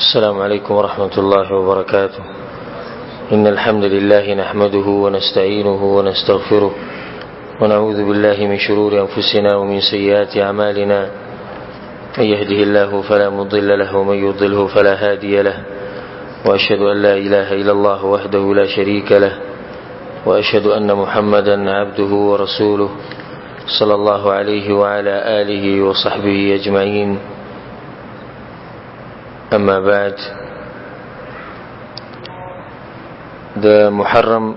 السلام عليكم ورحمة الله وبركاته. إن الحمد لله نحمده ونستعينه ونستغفره ونعوذ بالله من شرور أنفسنا ومن سيئات أعمالنا. من يهده الله فلا مضل له ومن يضله فلا هادي له، وأشهد أن لا إله إلا الله وحده لا شريك له، وأشهد أن محمدا عبده ورسوله صلى الله عليه وعلى آله وصحبه أجمعين. أما بعد، د محرم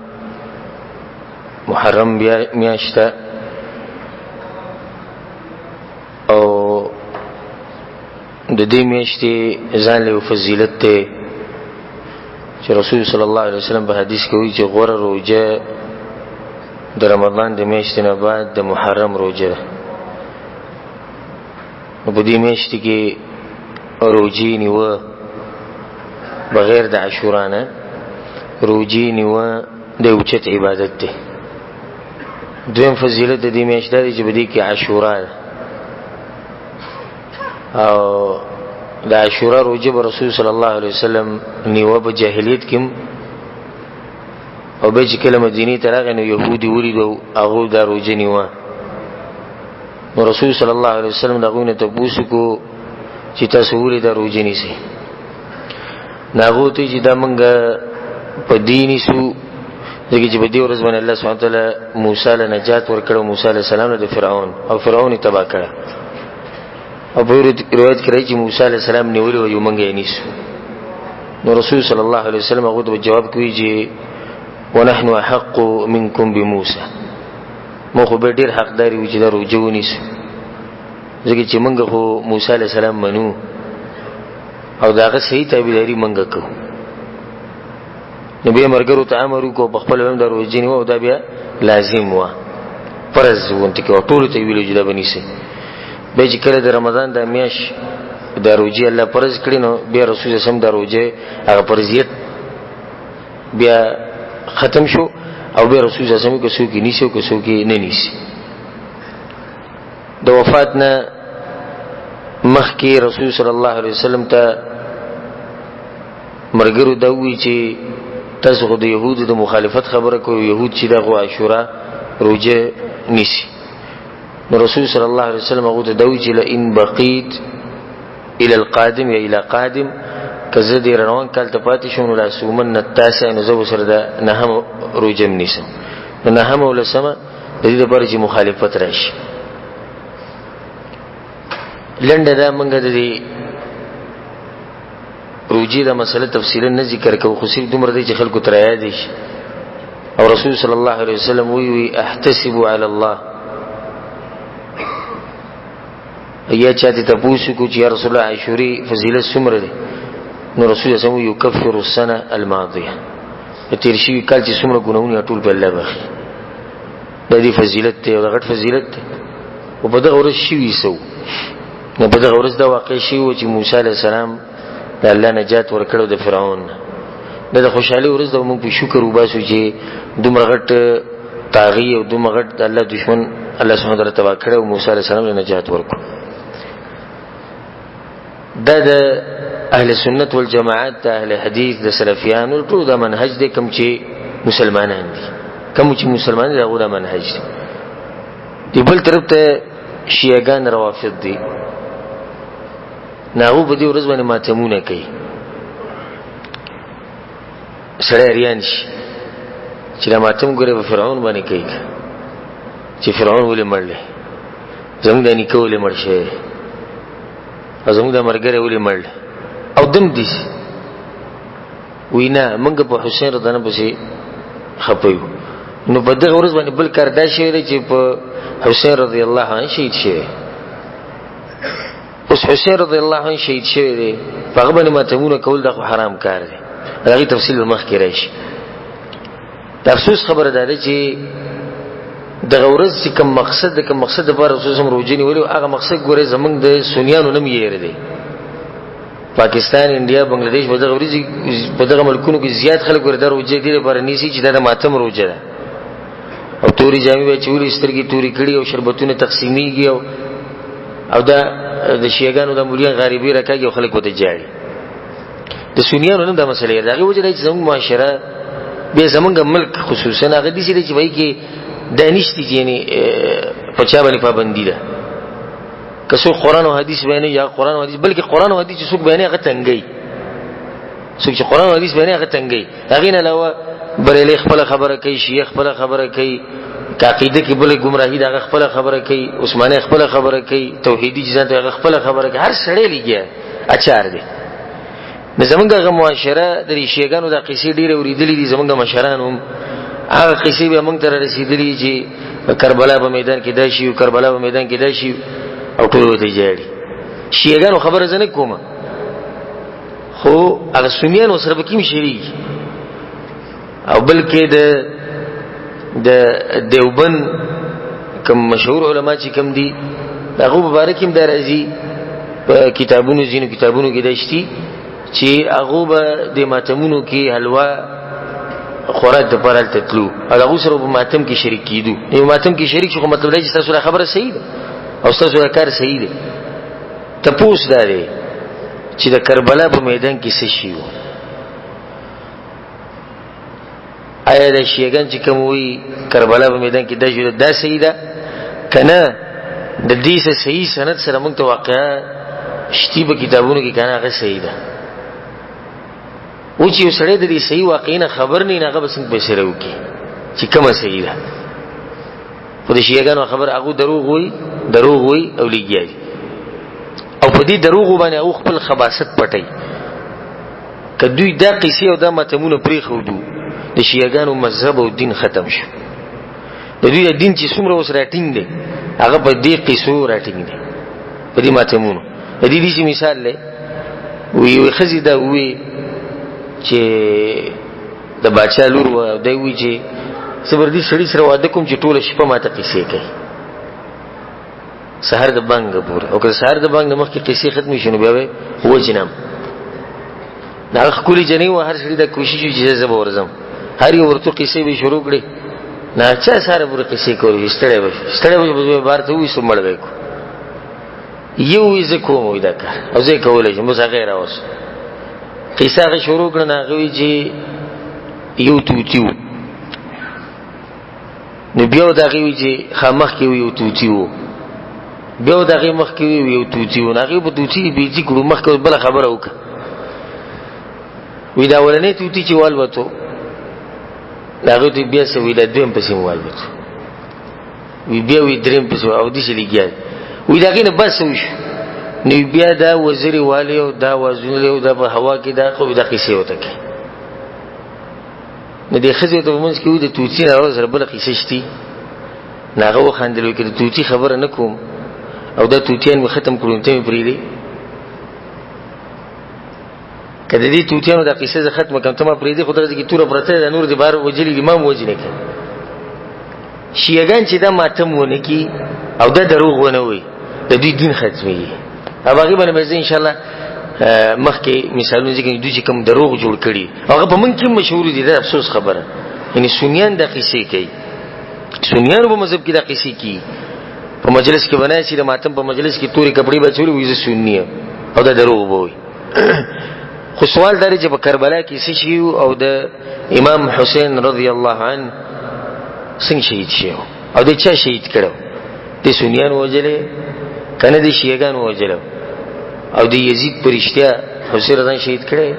میاشت او د دې میاشتې ځان له فضیلت ته چې رسول صلی الله علیه وسلم په حدیث کې وایي چې غوره روزه د رمضان د میاشتې نه بعد د محرم روزه ده. په دې میاشت کې روزي نیوه بغیر د عاشورا نه روزي نیوه د اوچت عبادت دی. دویم فضیلت د دې میاشت دی چې په دې کې عاشورا ده، او د عاشورا روزه به رسول صلی الله علیه وسلم نیوه په جاهلیت کې، او به چې کله مدینه ته راغی نو یهودي ولیدو هغه دا روزه نیوه. نو رسول صلی الله علیه وسلم دغه نه تاسو کو چې تاسو ولې دا روزه نیسئ؟ ناغو ته چې دا مونږ په دیني سو ځکه چې په دې ورځ باندې الله سبحانه وتعالى موسی له نجات ورکړ، موسی علیه السلام له فرعون او فرعون یې تباه کړ. او په روایت کې راځي چې موسی علیه السلام نیولې و یو مونږ یې نیسو. نو رسول صلی الله علیه وسلم هغه ته جواب کوي چې ونحن احق منکم بموسی، مو خو به ډیر حقدار یو چې دا روزه ونیسو، ځکه چې مونږ خو موسی علیه السلام منو او داغه صحیح تابعداري مونږ کوو. نو بیا مرګرو ته امر وکړو په خپل هم د روزې نیوه، او دا بیا لازم وه، فرض غونډه کې ټولو ته ویلو چې دا به نیسي. بیا چې کله د رمضان د میاشت د روزې الله فرض کړي، نو بیا رسول سم د روزې هغه فرضیت بیا ختم شو، او بیا رسول سم کې څوک نیسي او څوک نه نیسي. د وفات نه مخکې رسول صلی الله علیه وسلم ته مرګرو دا وی چې تاسو خو د يهودو د مخالفت خبره کوئ، يهود چې دغه عاشورا روزه نیسي. نو رسول صلی الله علیه وسلم هغه ته دا وی چې لئن بقیت الى القادم یا الى قادم، که زه دې روان کال ته پاتې شوم نو لا صومن التاسع، نو زه به سره د نهم روزه هم نیسم. نو نهم او لسمه د دې لپاره چې مخالفت راشي. لنډه دا موږ د دې روجي دا مسله تفصیلا نه ذکر کوو، خو صرف دومره دی چې خلکو ته یاد شي. او رسول صلی الله علیه وسلم وی وی احتسب علی الله، یا چاته تاسو کو چې یا رسول الله عاشوري فضیلت څومره دی؟ نو رسول الله صلی الله علیه وسلم یکفر السنه الماضیه، تیر شوي کال چې څومره ګناهونه ټول په الله بخي. د دې فضیلت دی او د غټ فضیلت دی. او په دغه ورځ شوي سو، نو په دغه ورځ دا واقع شوی و چې موسی علیه السلام د الله نجات ورکړو د فرعون. دا د خوشحالي ورځ ده، موږ په شکر وباسو چې دومره غټ طاغي او دومره غټ د الله دشمن الله سبحانه وتعالی تباه کړی او موسی علیه السلام له نجات ورکړو. دا د اهل سنت والجماعت، د اهل حدیث، د سلفیانو ټول دا منهج دی، کوم چې مسلمانان دي، کوم چې مسلمان دي هغه دا منهج دی. دی بل طرف ته شیعاګان روافض دي، ناغو په دې ورځ باندې ماتمونه کوي، سړی اریان شي چې دا ماتم ګورې په فرعون باندې کوي چې فرعون ولې مړ دی، زموږ د نیکه ولې مړ شوی، او زموږ د مرګره ولې مړ او دم دي. وینا موږ په حسین رضی الله پسې خپیو. نو په دغه ورځ باندې بل کار دا شوی دی چې په حسین رضی الله عنه شهید شوی. اوس حسین رضی الله عنه شهید شوی دی، په هغه باندې ماتمونه کول دا خو حرام کار دی. هغه تفصیل به مخکې راشي. د افسوس خبره ده چې دغه ورځ چې کوم مقصد د کوم مقصد لپاره رسول سم روزه نیولې، هغه مقصد ګوره زمونږ د سنیانو نم یې دی. پاکستان، انډیا، بنگلاديش په دغه ورځ په دغه ملکونو کې زیات خلک ور د روزه دي لپاره نیسي چې دا د ماتم روزه ده، او توري جامې به چولې، سترګې توري کړي او شربتونه تقسیمیږي، او دا د شیعاګانو د مولیان غریبي راکاږي او خلک ورته جاړي. د سنیانو نه دا مسله ده، هغه وجه ده چې زموږ معاشره بیا زمونږ ملک خصوصا هغه دي چې وایي کې دا نشته چې یعنی په چا باندې پابندي ده. که څوک قرآن او حدیث بیانوي یا قرآن او حدیث، بلکې قرآن او حدیث چې څوک بیانوي هغه تنګوي، څوک چې قرآن او حدیث بیانوي هغه تنګوي. هغې نه علاوه بریلي خپله خبره کوي، شیعه خپله خبره کوي، که عقیده کې بله ګمراهي ده هغه خپله خبره کوي، عثماني خپله خبره کوي، توحیدي چې ځان ته هغه خپله خبره کوي، هر سړی لګیا اچار دی. نو زمونږ هغه معاشره د شیعهګانو دا قصې ډېرې اورېدلې دي، زمونږ مشران هم هغه قصې بیا موږ ته را رسېدلې چې کربلا په میدان کې دا شي، کربلا په میدان کې دا شي، او ټول ورته ژاړي. شیعهګانو خبره زه نه کوم، خو هغه سنیانو سره به کې هم شریک، او بلکې د دیوبند کوم مشهور علما چې کوم دي د هغو مبارک هم دا راځي په کتابونو، ځینو کتابونو کې دا شتي چې هغو به د ماتمونو کې حلوا خوراک دپاره هلته تلو او د هغو سره په ماتم کې شریک کېدو. نو ماتم کې شریک شو، خو مطلب دا چې ستاسو دا خبره صحیح ده او ستاسو دا کار صحیح دی. تپوس دا دی چې د کربلا په میدان کې څه شي وو؟ آیا د شیعګان چې کوم وي کربلا په میدان کې دا شو دا صحیح ده که نه؟ د دې څه صحیح سند سره موږ ته واقعا شتي په کتابونو کې که نه هغه صحیح ده. او چې یو سړی د دې صحیح واقعې نه خبر نه، هغه به څنګه فیصله وکړي چې کومه صحیح ده؟ خو د شیعګانو خبر هغه دروغ وي، دروغ وي او لګیا دي، او په دې دروغ باندې هغه خپل خباست پټي. که دوی دا قصې او دا ماتمونه پرېښودو، د شیعګانو مذهب او دین ختم شو. د دوی د دین چې څومره اوس راټینګ دی هغه په دې قصو راټینګ دی، په دې ماتمونو. د دې داسې مثال دی، وی یوې ښځې دا ووی چې د باچا لور وه، دی ووی چې زه به دې سړي سره واده کوم چې ټوله شپه ماته قصې کوي سهار د بانګ پورې، او که سهار د بانګ نه مخکې قصې ختمې شي نو بیا به وجنم. دا هغه ښکلې جنۍ وه، هر سړي دا کوشش وي چې زه به ورځم، هر یو ورته قصې به یې شروع کړې، نه چا سهاره پورې قصې کولې، ستړی به شو، ستړی به شو، بهر ته وویستو مړ به یې کړو. یو وي زه کوم وي دا کار او زه یې کولی شم، بس هغه یې راوست. قصه هغه شروع کړه، نه هغه وي چې یو طوطي و، نو بیا د هغې وي چې ښه مخکې یو طوطي و، بیا د هغې مخکې یو طوطي و، نو هغې په طوطي بیزي کړو، مخکې بله خبره وکړه. وی دا اولنی طوطي چې والوتو، د هغې ته بیا څه وي دا دویم پسې هم والوتو، وی بیا وی دریم پسې او داسې لګیا دی. وی د هغې نه بس وشو، نو بیا دا وزرې والي او دا وازونه او دا په هوا کې دا خو دا قصې ورته کوي. نو دې ښځې ته په منځ کې وي د طوطي نه سره بله قصه شتي، نو هغه وخندل، وایي که د طوطي خبره نه کوم او دا طوطیان مې ختم کړو، نو ته مې پرېږدې؟ که د دې طوطیانو دا قصه زه ختمه کړم، ته ما پرېږدې؟ خو دغسې کې توره پرته ده، نور دې بهر وژلي دي، ما هم وژنې کړه. شیعهګان چې دا ماتم ونه کړي او دا دروغ ونه وایي، د دوی دین ختمېږي. او هغې باندې به زه انشاءالله مخکې مثالونه ذکر، دوی چې کوم دروغ جوړ کړي هغه په موږ کې مشهور دي. دا افسوس خبره، یعنی سنیان دا قصې کوي، سنیانو په مذهب کې دا قصې کوي. په مجلس کې بنای چې د ماتم په مجلس کې تورې کپړې به چولې وي، زه سني یم، او دا دروغ به وایي. خو سوال دا دی چې په کربلا کې څه شي او د امام حسین رضی الله عنه څنګه شهید شو او د چا شهید کړو؟ د سنیانو وجلې که نه د شیعهګانو وجلو؟ او د یزید په رښتیا حسین رضی شهید کړی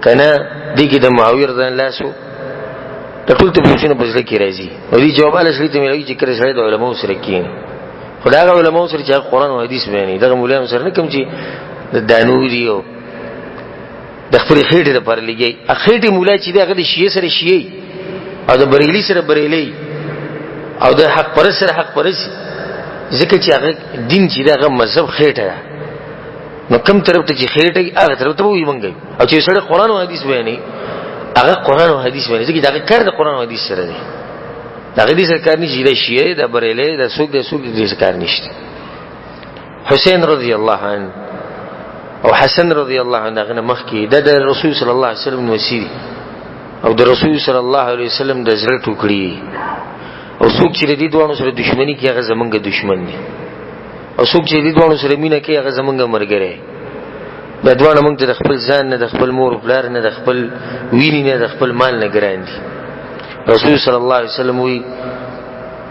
که نه؟ دې کې د معاویه رضی الله لاس و. د ټول تپوسونه په زړه کې راځي او دې جواب هله سړي ته میلاوي چې کله سړی د علماو سره کښېني، خو د هغه علماو سره چې هغه قرآن او حدیث بیانوي، دغه مولایانو سره نه کوم چې د دانو دي او د خپلې خېټې دپاره لګي. خېټې مولا چې دی هغه د شیعه سره شیعه او د بریلي سره بریلي او د حق پرست سره حق پرست، ځکه چې هغه دین چې دی هغه مذهب خېټه ده، نو کوم طرف ته چې خېټه وي هغه طرف ته به وي مونږ. او چې سړی قرآن او حدیث بیانوي هغه قرآن او حدیث بیانوي، ځکه چې هغه کار د قرآن او حدیث سره دی، د هغه دې سره کار نشته چې دا شیعه دا بریلي دا څوک دی څوک دی، دې سره کار نشته. حسین رضی الله عنه او حسن رضی الله عنه هغه مخکې د رسول صلی الله علیه وسلم نوسی دي او د رسول صلی الله علیه وسلم د زړه ټوکړي، او څوک چې د دې دواړو سره دښمني کوي هغه زمونږ دښمن دی، او څوک چې د دې دواړو سره مینه کوي هغه زمونږ ملګری. دا دواړه موږ ته د خپل ځان نه، د خپل مور او پلار نه، د خپل وینې نه، د خپل مال نه ګران دي. رسول صلی الله علیه وسلم وی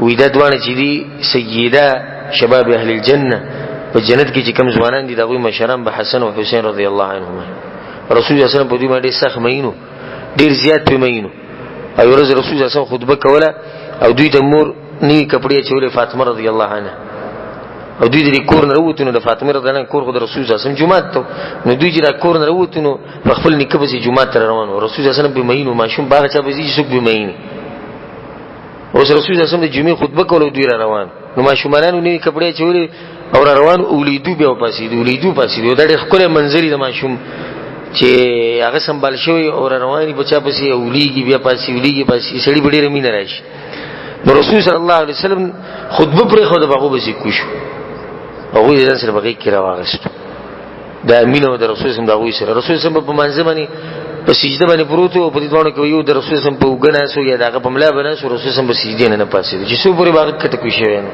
وی دا دواړه چې دي سیدا شباب اهل الجنه، په جنت کې چې کوم ځوانان دي د هغوی مشران به حسن او حسین رضی الله عنهما. رسول الله صلی الله علیه وسلم په دوی باندې سخت مینو، ډیر زیات په مینو. او ورځ رسول الله صلی الله علیه وسلم خطبه کوله او دوی ته مور نوې کپړې اچولې فاطمه رضی الله عنها، او دوی د کور نه راووتو نو د فاطمه رضی الله عنها کور خو د رسول صلی الله علیه وسلم جومات ته، نو دوی چې دا کور نه راووتو نو په خپل نیکه پسې جومات ته روان وو. رسول صلی الله علیه وسلم په مینو ماشوم باغ چا پسې چې څوک به میني. اوس رسول صلی الله علیه وسلم د جمعې خطبه کوله، دوی را روان، نو ماشومانانو نوې کپړې اچولې او را روان، اولیدو بیا وپاسېدو، اولیدو پاسېدو. دا ډېر ښکلی منظر دی د ماشوم چې هغه سنبال شوی او را روان په چا پسې اولیږي بیا پاسې اولیږي پاسې، سړي به ډېره مینه راشي. نو رسول صلی الله علیه وسلم خطبه پرېښوده، په هغو پسې کوز شو، هغوی ځان سره په غېږ کې راواخېستو. دا مینه وه د رسول صلی د هغوی سره. رسول صلی په مانځه باندې په سجده باندې پروت و، په دې دواړو کې یو د رسول صلی په اوږه ناست و یا د هغه په ملا به ناست و، رسول صلی په سجدې نه نه پاڅېده چې څو پورې به هغه کښته کوز شوی نه.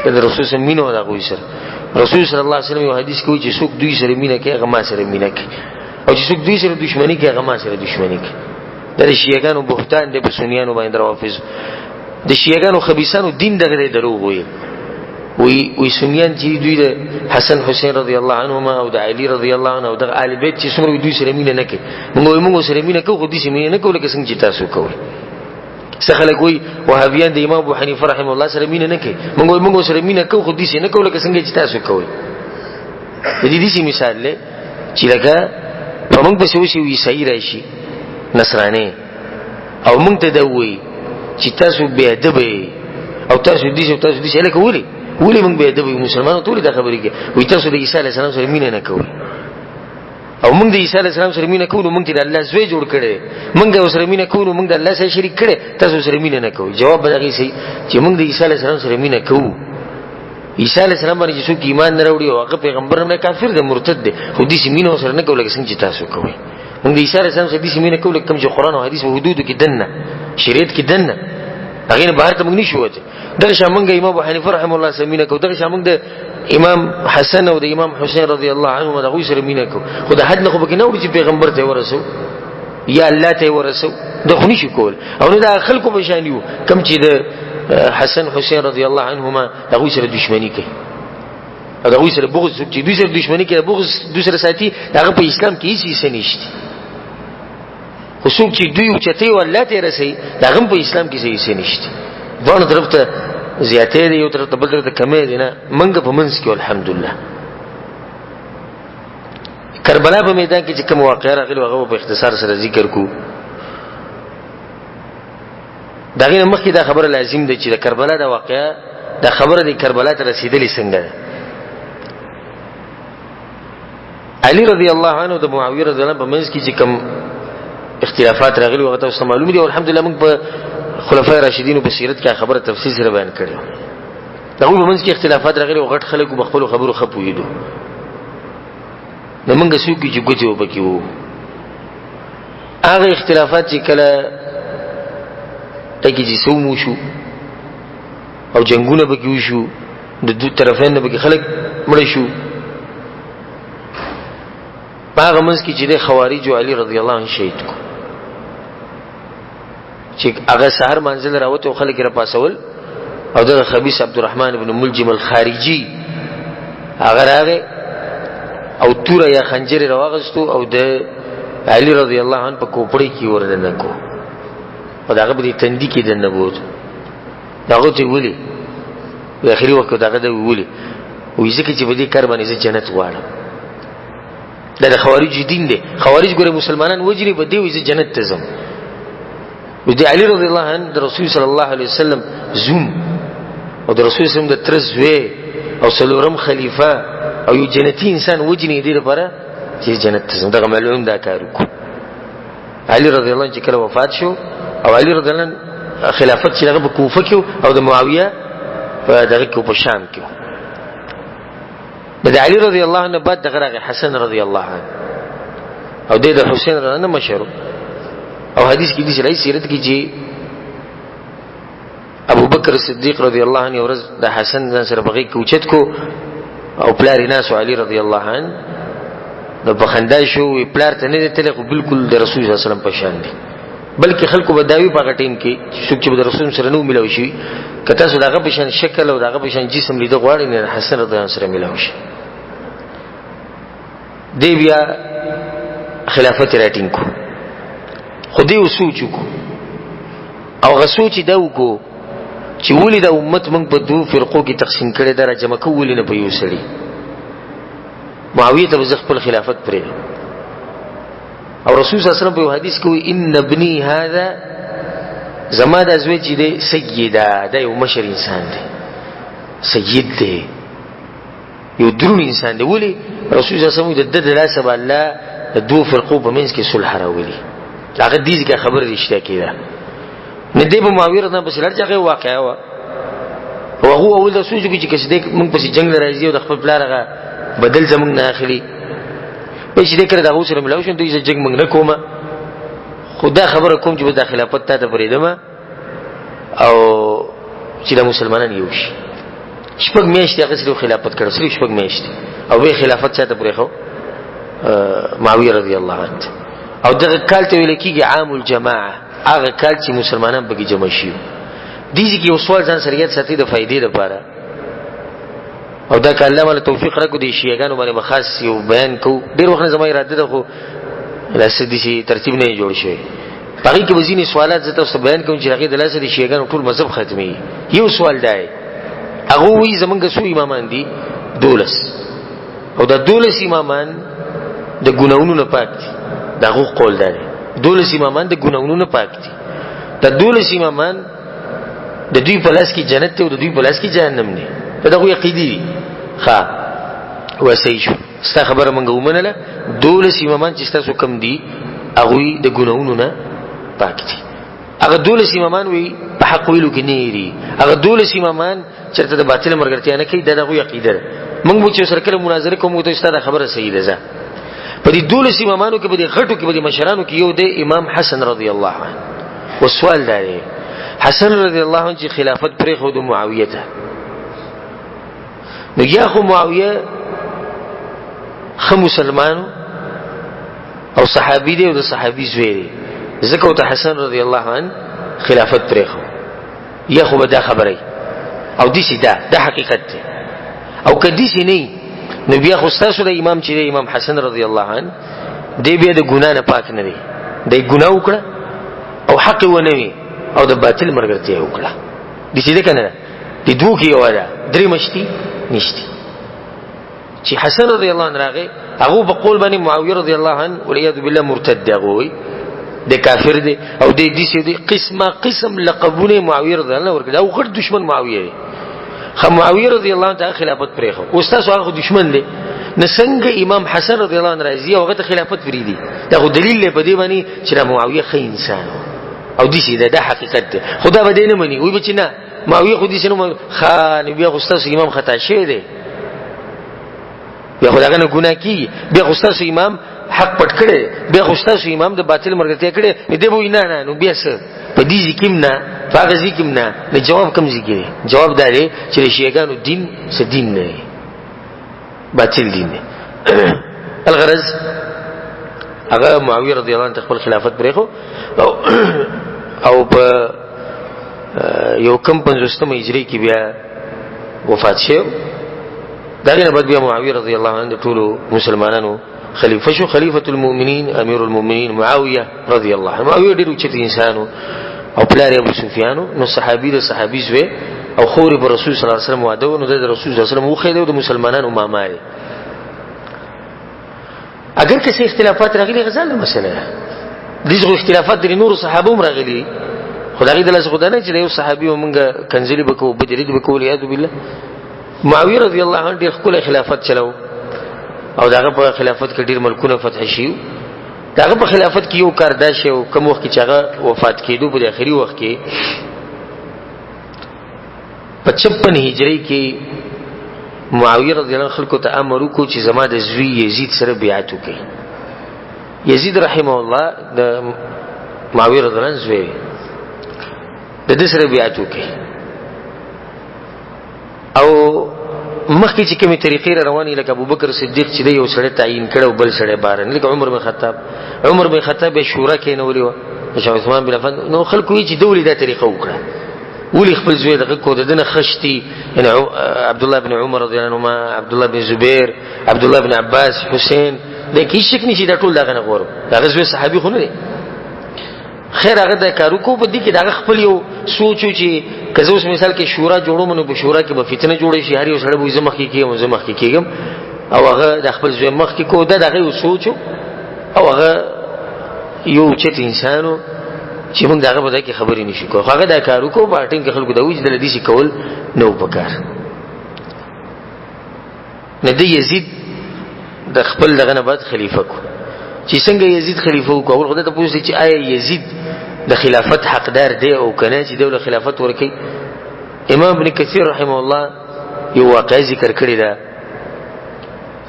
دا د رسول صلی مینه وه د هغوی سره. رسول صلی الله علیه وسلم یو حدیث کې وایي چې څوک دوی سره مینه کوي هغه ما سره مینه کوي، او چې څوک دوی سره دښمني کوي هغه ما سره دښمني کوي. دا د شیعهګانو بهتان دی په سنیانو باندې روافض، د شیعهګانو خبیثانو دین دغه دی دروغ وایي. وی وی سنیان چې دوی د حسن حسین رضی الله عنهما او د علی رضی الله عنه او د آل بیت چې څومره دوی سره مینه نه کوي، موږ سره مینه کوو، خو دوی سره مینه نه کوو لکه څنګه چې تاسو کوئ. څه خلک وایي وهابیان د امام ابو حنیفه رحمه الله سره مینه نه کوي، موږ سره مینه کوو، خو دوی سره نه کوو لکه څنګه چې تاسو کوئ. د دې داسې مثال دی چې لکه په موږ پسې اوس یو عیسایي راشي نصراني او موږ ته دا وایي چې تاسو بې ادبه یئ او تاسو داسې او تاسو داسې، لکه ولې ولې موږ بې ادبه یو؟ مسلمانانو ته ولې دا خبرې کوي؟ وایي تاسو د عیسی علیه السلام سره مینه نه کوئ، او موږ د عیسی علیه السلام سره مینه کوو، نو موږ ته د الله زوی جوړ کړی، موږ سره مینه کوو، نو موږ د الله سره شریک کړی، تاسو سره مینه نه کوئ. جواب به دغې سي چې موږ د عیسی علیه السلام سره مینه کوو. عیسی علیه السلام باندې چې څوک ایمان نه راوړي او هغه پیغمبر نه کافر دی مرتد دی، خو داسې مینه ورسره نه کوو لکه څنګه چې تاسو کوئ. موږ د عیسی علیه السلام سره داسې مینه کوو لکه کوم چې قرآن او حدیث په حدودو کې دننه شریعت کې دننه، هغې نه بهر ته موږ نشو وتی. دغه شان موږ امام ابو حنیفه رحمه الله سره مینه کوو، دغه شان موږ د امام حسن او د امام حسین رضی الله عنهما د هغوی سره مینه کوو، خو د حد نه خو پکې نه وړو چې پیغمبر ته یې ورسوو یا الله ته یې ورسوو، دا خو نشو کول. او نه د خلکو په شان یو کوم چې د حسن حسین رضی الله عنهما د هغوی سره دښمني کوي او د هغوی سره بغض، څوک چې دوی سره دښمني کوي بغض دوی سره ساتي، د هغه په اسلام کې هېڅ حصه نشته. خو څوک چې دوی اوچتوي او الله ته یې رسوي، د هغه هم په اسلام کې څه حصه نشته. دواړو طرف ته زیاتی دی، یو طرف ته بل طرف ته کمی دی، نه موږ په منځ کې الحمدلله. کربلا په میدان کې چې کوم واقعه راغلې هغه په اختصار سره ذکر کو. د هغې نه مخکې دا خبره لازم ده چې د کربلا دا واقعه، دا خبره د کربلا ته رسېدلې څنګه ده. علی رضی الله عنه د معاویه رضی الله عنه په منځ کې چې کوم اختلافات راغلي هغه تاسو ته معلوم دي، او الحمدلله موږ په خلفای راشدینو په سیرت کې خبره تفصیل سره بیان کړې. د هغوی په منځ کې اختلافات راغلي او غټ خلکو په خپلو خبرو ښه پوهېدو. نو موږ څوک چې ګوتې وپکې وو، هغه اختلافات چې کله پکې چې سوم وشو او جنګونه پکې وشو، د دوه طرفین نه پکې خلک مړه شو. په هغه منځ کې چې د خوارج او علی رضی الله عنه شهید کو، چې هغه سحر منزل راوته او خلک را پاسول، او دغه خبيث عبدالرحمن ابن ملجم الخارجي هغه راغی او توره یا خنجر راوغستو او د علی رضی الله عنه په کوپړې کې وردنه کو، او دغه په دې تندي کې دنه بوت. دغه ته ولي په اخري وخت دغه د ولي وې ځکه چې په دې کار باندې زه جنت غواړم. دا د خوارج دین دی. خوارج ګوره مسلمانان وجني په دې وې زه جنت ته ځم. د علی رضی الله عنه د رسول صلی الله علیه وسلم زوم او د رسول صلی الله علیه وسلم د تر زوی او څلورم خلیفہ او یو جنتی انسان وجني دې لپاره چې جنت ته ځم. دغه معلوم دا کار وکړو. علی رضی الله عنه چې کله وفات شو، او علی رضی الله عنه خلافت چې هغه په کوفه کې او د معاویه په دغه کې په شام کې. د علی رضی الله عنه بعد دغه راغی حسن رضی الله عنه، او د حسین رضی الله عنه مشر. او حدیث کې دي چې راځي سیرت کې چې ابو بکر صدیق رضی الله عنه ورځ د حسن ځان سره بغي کوچت کو، او پلار ناس علی رضی الله عنه. نو په خندا شو، وی پلار ته نه دی تللی، خو بالکل د رسول صلی الله علیه وسلم په شان دی. بلکې خلکو به داوي په هغه ټیم کې چې څوک چې به د رسول سره نه ملاو شي، که تاسو د هغه په شان شکل او د هغه په شان جسم لیده غواړئ، نو حسن رضی الله سره ملاو شي. دی بیا خلافت راټینګ کو، خو دی سوچ وکړو او هغه سوچ دا وکړو چې ولې دا امت موږ په دوو فرقو کې تقسیم کړی دا را جمع کوو ولې نه په یو سړي. معاویه ته زه خپل خلافت پرېږدم. او رسول صلی الله علیه وسلم په یو حدیث کې وایي ان ابني هذا، زما دا زوی چې دی سیدا، دا یو مشر انسان دی، سید دی، یو درون انسان دی. ولې رسول صلی الله علیه وسلم د ده د لاسه به الله د دوو فرقو په منځ کې صلح راولي. هغه دې ځکه خبره رښتیا کېده. نه دی به معاویه رضی الله پسې لاړ چې هغه واقعه وه. او هغه اول دا سوچ وکړي چې که چې دی موږ پسې جنګ له راځي او د خپل پلار هغه بدل زموږ نه اخلي، په چې دی کله د هغو سره ملاو شو، دوی زه جنګ موږ نه کوم، خو دا خبره کوم چې دا خلافت تا ته پرېږدم او چې دا مسلمانان یو شي. شپږ میاشتې هغه صرف خلافت کړو، صرف شپږ میاشتې، او به خلافت چاته پرېښو؟ معاویه رضی الله عنه. او دغه کال ته ویل کېږي عام الجماعه، هغه کال چې مسلمانان پکې جمع شي. دې ځای کې یو سوال ځان سره یاد ساتي د فایدې لپاره، او دا که الله مله توفیق راکړو د شیعهګانو باندې به خاص یو بیان کوو. ډېر وخت نه زما اراده ده، خو لا څه داسې ترتیب نه جوړ شوی. په هغې کې به ځینې سوالات زه تاسو ته بیان کوم چې هغې د لاسه د شیعهګانو ټول مذهب ختمېږي. یو سوال دا دی، هغه وایي زمونږ څو امامان دي؟ 12. او دا 12 امامان د ګناهونو نه پاک دي. د هغو قول دا دی، 12 امامان د ګناهونو نه پاک دي. دا 12 امامان د دوی په لاس کې جنت دی او د دوی په لاس کې جهنم دی. په دغه عقیدې دي. ښه وسیع شو، ستا خبره مونږ ومنله. 12 امامان چې ستاسو کم دي هغوی د ګناهونو نه پاک دي. هغه 12 امامان وی په حق ویلو کې نه دي. هغه 12 امامان چرته د باطل مرګرتیا نه کوي. دا دغه عقیده ده. مونږ به چې سره کله مناظره کوو ته ستاسو خبره صحیح ده. ځه په دې 12 امامانو کې، په دې غټو کې، په دې مشرانو کې یو دی امام حسن رضی الله عنه. او سوال دا دی، حسن رضی الله عنه چې خلافت پرې خو د معاویه ته، نو یا خو معاویه خه مسلمانو او صحابي دی او د صحابي زوی دی، ځکه ته حسن رضی الله عنه خلافت پرې خو، یا خو به دا خبره او دسی دا دا حقیقت دی. او که دسی نه، نو بیا خو ستاسو د امام چې دی امام حسن رضی الله عنه دی بیا د ګنا نه پاک نه دی. دی ګنا وکړه او حق ونه وي او د باطل مرګرتیا وکړه. دسی ده که نه؟ د دوو کې یوه ده، درې مشتي نشتي. چې حسن رضی الله عنه راغی، هغه په قول باندې معاویه رضی الله عنه والعیاذ بالله مرتد دی، هغه وایي د کافر دی او د دې سي دی قسمه قسم لقبونه معاویه رضی الله عنه ورکړي. او غټ دشمن معاویه دی. خو معاویه رضی الله عنه ته خلافت پرې خو اوس تاسو هغه دشمن دی، نه څنګه امام حسن رضی الله عنه راځي او هغه ته خلافت پرې دی؟ دا خو دلیل دی په دې باندې چې معاویه ښه انسان او دې سي دا حقیقت دی. خدا به دې نه مني، وایي به چې نه معاویه خو دې سي نه خان، بیا خو تاسو امام خطا شوی دی، بیا خو دغه نه ګناه کیږي، بیا خو ستاسو امام حق پټ کړی، بیا خو ستاسو امام د باطل مرګتیا کړی. دی به وایي نه نه، نو بیا څه په دې ځای کې هم نه، په هغه ځای کې هم نه. نو جواب کوم ځای کې دی؟ جواب دا دی چې د شیعهګانو دین څه دین نه دی، باطل دین دی. الغرض هغه معاویه رضی الله عنه خپل خلافت پرېښو او په یو کم 50 هجري کې بیا وفات شو. دغه نه بعد بیا معاویه رضی الله عنه ټولو مسلمانانو خلیفہ شو، خلیفۃ المؤمنین امیر المؤمنین معاویه رضی الله عنه. معاویه ډیر اوچت انسانو او پلار ابو سفیان، نو صحابي د صحابي زوی او خور پر رسول صلی الله علیه وسلم واده، نو د رسول صلی الله علیه وسلم وخه دی د مسلمانانو ماما دی. اگر که څه اختلافات راغلي غزال مسله ده، دغه اختلافات د نورو صحابو هم راغلي، خو د هغې د لاسه خو دا نه چې د یو صحابي مونږ کنځلې به کوو، بدرید به کوو، والعیاذ بالله. معاویه رضی الله عنه ډېر ښکلی خلافت چلو او د هغه په خلافت کې ډېر ملکونه فتح شي. د هغه په خلافت کې یو کار دا شی و، کوم وخت کې چې هغه وفات کېدو په اخري وخت کې په 56 هجري کې معاویه رضی الله عنه خلکو ته امر وکړو چې زما د زوی یزید سره بیعت وکړي. یزید رحمه الله د معاویه رضی الله عنه زوی د دې سره بیعت وکړي. او مخکې چې کومې طریقې را روانې، لکه ابوبکر صدیق چې دی یو سړی تعیین کړی او بل سړی بار نه، لکه عمر بن خطاب، عمر بن خطاب یې شورا کېنولې وه، چې عثمان بن عفان، نو خلکو یې چې ده ولې دا طریقه وکړه، ولې خپل زوی دغه کو، د ده نه خښتي، یعنې عبدالله بن عمر رضی الله عنهما، عبدالله بن زبیر، عبدالله بن عباس، حسین، دا کې هېڅ شک نشي دا ټول د هغه نه غوره، د هغه زوی صحابي خو نه دی. خیر هغه د کارو کو، په دې کې دغه خپل یو سوچ چې که زه اوس مثال کې شورا جوړوم نو په شورا کې به فتنه جوړې شي، هر یو سړی به زه مخکې کېږم، زه مخکې کېږم، او هغه د خپل زوی مخکې کو، دا دغه یو سوچ، او هغه یو چت انسانو چې موږ دغه په ځای کې خبرې نشو کولی، خو هغه دا کار وکړو. په ټیم کې خلکو دا وایي چې د دې کول نه پکار نه دی. یزید د خپل دغه نه بعد خلیفہ کو، چې څنګه یزید خلیفہ کو، اول خدای ته پوښتنه چې آیا یزید د خلافت حقدار دی او کنه چې دوله خلافت ورکي. امام ابن کثیر رحمه الله یو واقعه ذکر کړی ده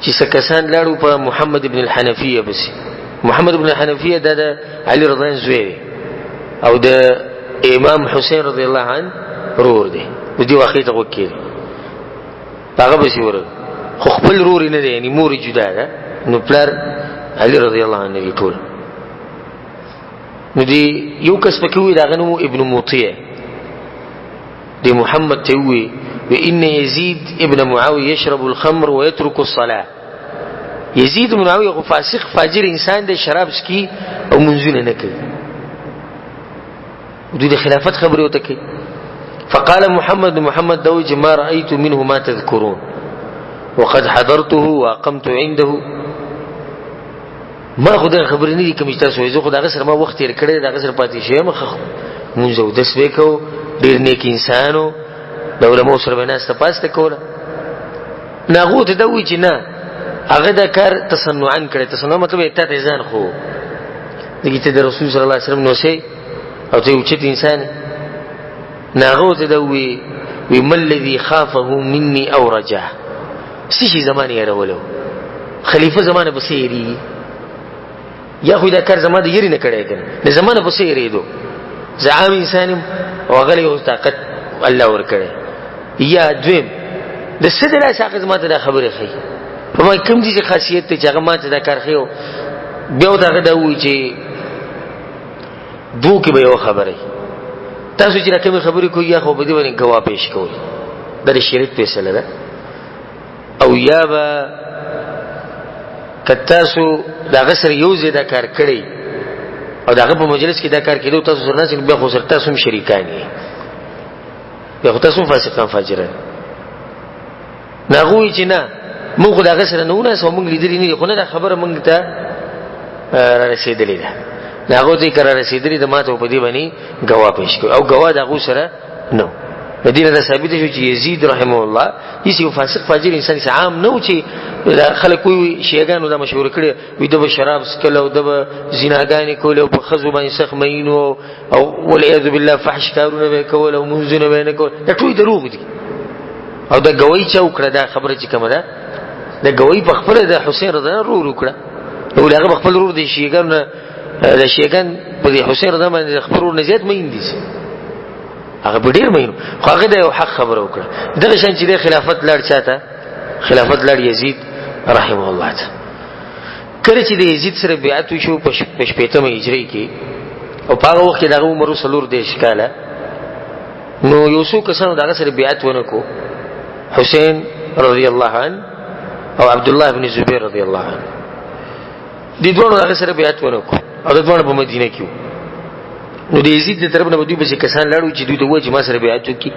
چې څه کسان لاړو په محمد ابن الحنفیه بس. محمد ابن الحنفیه د علی رضی الله زوی دی او د امام حسین رضی الله عنه رور دی. د دې واقعې ته غوږ کېږي، هغه به ورغ، خو خپل رور نه دی، یعنی مور جدا ده، نو پلار علی رضی الله عنه دی ټول. نو دی یو کس پکې وی، داغه نوم ابن مطیع دی، محمد ته وی وان یزید ابن معاویه یشرب الخمر ويترك الصلاه. یزید بن معاویه خو فاسق فاجر انسان دی، شراب څکي او منځونه نه کوي، دوی د خلافت خبرې وته کوي. فقال محمد، محمد دوی چې ما رأيت منه ما تذكرون وقد حضرته واقمت عنده. ما خو دا خبرې نه دي کوم چې تاسو وایئ، زه خو د هغه سره ما وخت تېر کړی، د هغه سره پاتې شوی یم، ښه مونځ اودس به یې کوو، ډېر نیک انسان و، د علماو سره به یې ناسته پاسته کوله. نو هغو ته دا وایي چې نه، هغه دا کار تصنعا کړی. تصنع مطلب یې تا ته ځان خو دغه ته د رسول صلی الله علیه وسلم نوسې او ته اوچت انسان. نو هغه ته دا وی، وی ما الذي خافه مني او رجاه، څه شي زمانه یې راولو، خلیفہ زمانه په څه یریږي؟ یا خو دا کار زما د یری نه کړی کنه، د زمانه په څه یریدو، زه عام انسان یم او هغه یو طاقت الله ورکړی. یا دویم د څه د لاسه هغه زما ته دا خبرې ښیي، په ما کوم دي خاصیت دی چې هغه ما ته دا کار ښیي؟ بیا ورته هغه دا ووایي چې دوه کې به یو خبره تاسو چې کومې خبرې کوئ، یا خو په دې باندې ګواه پیش کوئ، دا د شریعت فیصله ده، او یا به که تاسو د هغه سره یو ځای دا کار کړی او د هغه په مجلس کې دا کار کېدو، تاسو سره ناست، بیا خو سره تاسو هم شریکان یې، بیا خو تاسو هم فاسقان فاجران. نو هغه وایي چې نه، موږ خو د هغه سره نه وو ناست او موږ لیدلي نه دي، خو نه دا خبره موږ ته را رسېدلې ده. نو هغه ته که را رسېدلې ده، ما ته په دې باندې ګواه پیش کړو، او ګواه د هغو سره نه. د دې نه دا ثابت شو چې یزید رحمه الله هیڅ یو فاسق فاجر انسان چې عام نه و، چې خلک وي شیعهګانو دا مشهور کړي وي ده به شراب څکل او ده به زناګانې کولې او په ښځو باندې سخت مین و او والعیاذ بالله فحش کارونه به یې کول او مونځونه به یې نه کول، دا ټول دروغ دي. او دا ګواهي چا وکړه؟ دا خبره چې کومه ده، د ګواهي په خپله د حسین رضی الله ورور وکړه، نو هغه په خپل ورور د شیعهګانو د شیعهګان په دې حسین رضی الله باندې خپل ورور نه زیات مین دي، هغه په ډیر مین، خو هغه د یو حق خبره وکړه. دغه شان چې د خلافت لړ چاته خلافت لړ یزید رحمه الله ته. کله چې د یزید سره بیعت وشو په شپېتمه هجري کې، او په هغه وخت کې دغه عمر 34 کاله، نو یو څو کسانو دغه سره بیعت ونه کو، حسین رضی الله عنه او عبد الله بن زبیر رضی الله عنه، دې دوه هغه سره بیعت ونه کو او د دوه په مدینه کې. نو د یزید د طرف نه دوی پسې کسان لاړو چې دوی ته وایي چې ما سره بیعت وکړي،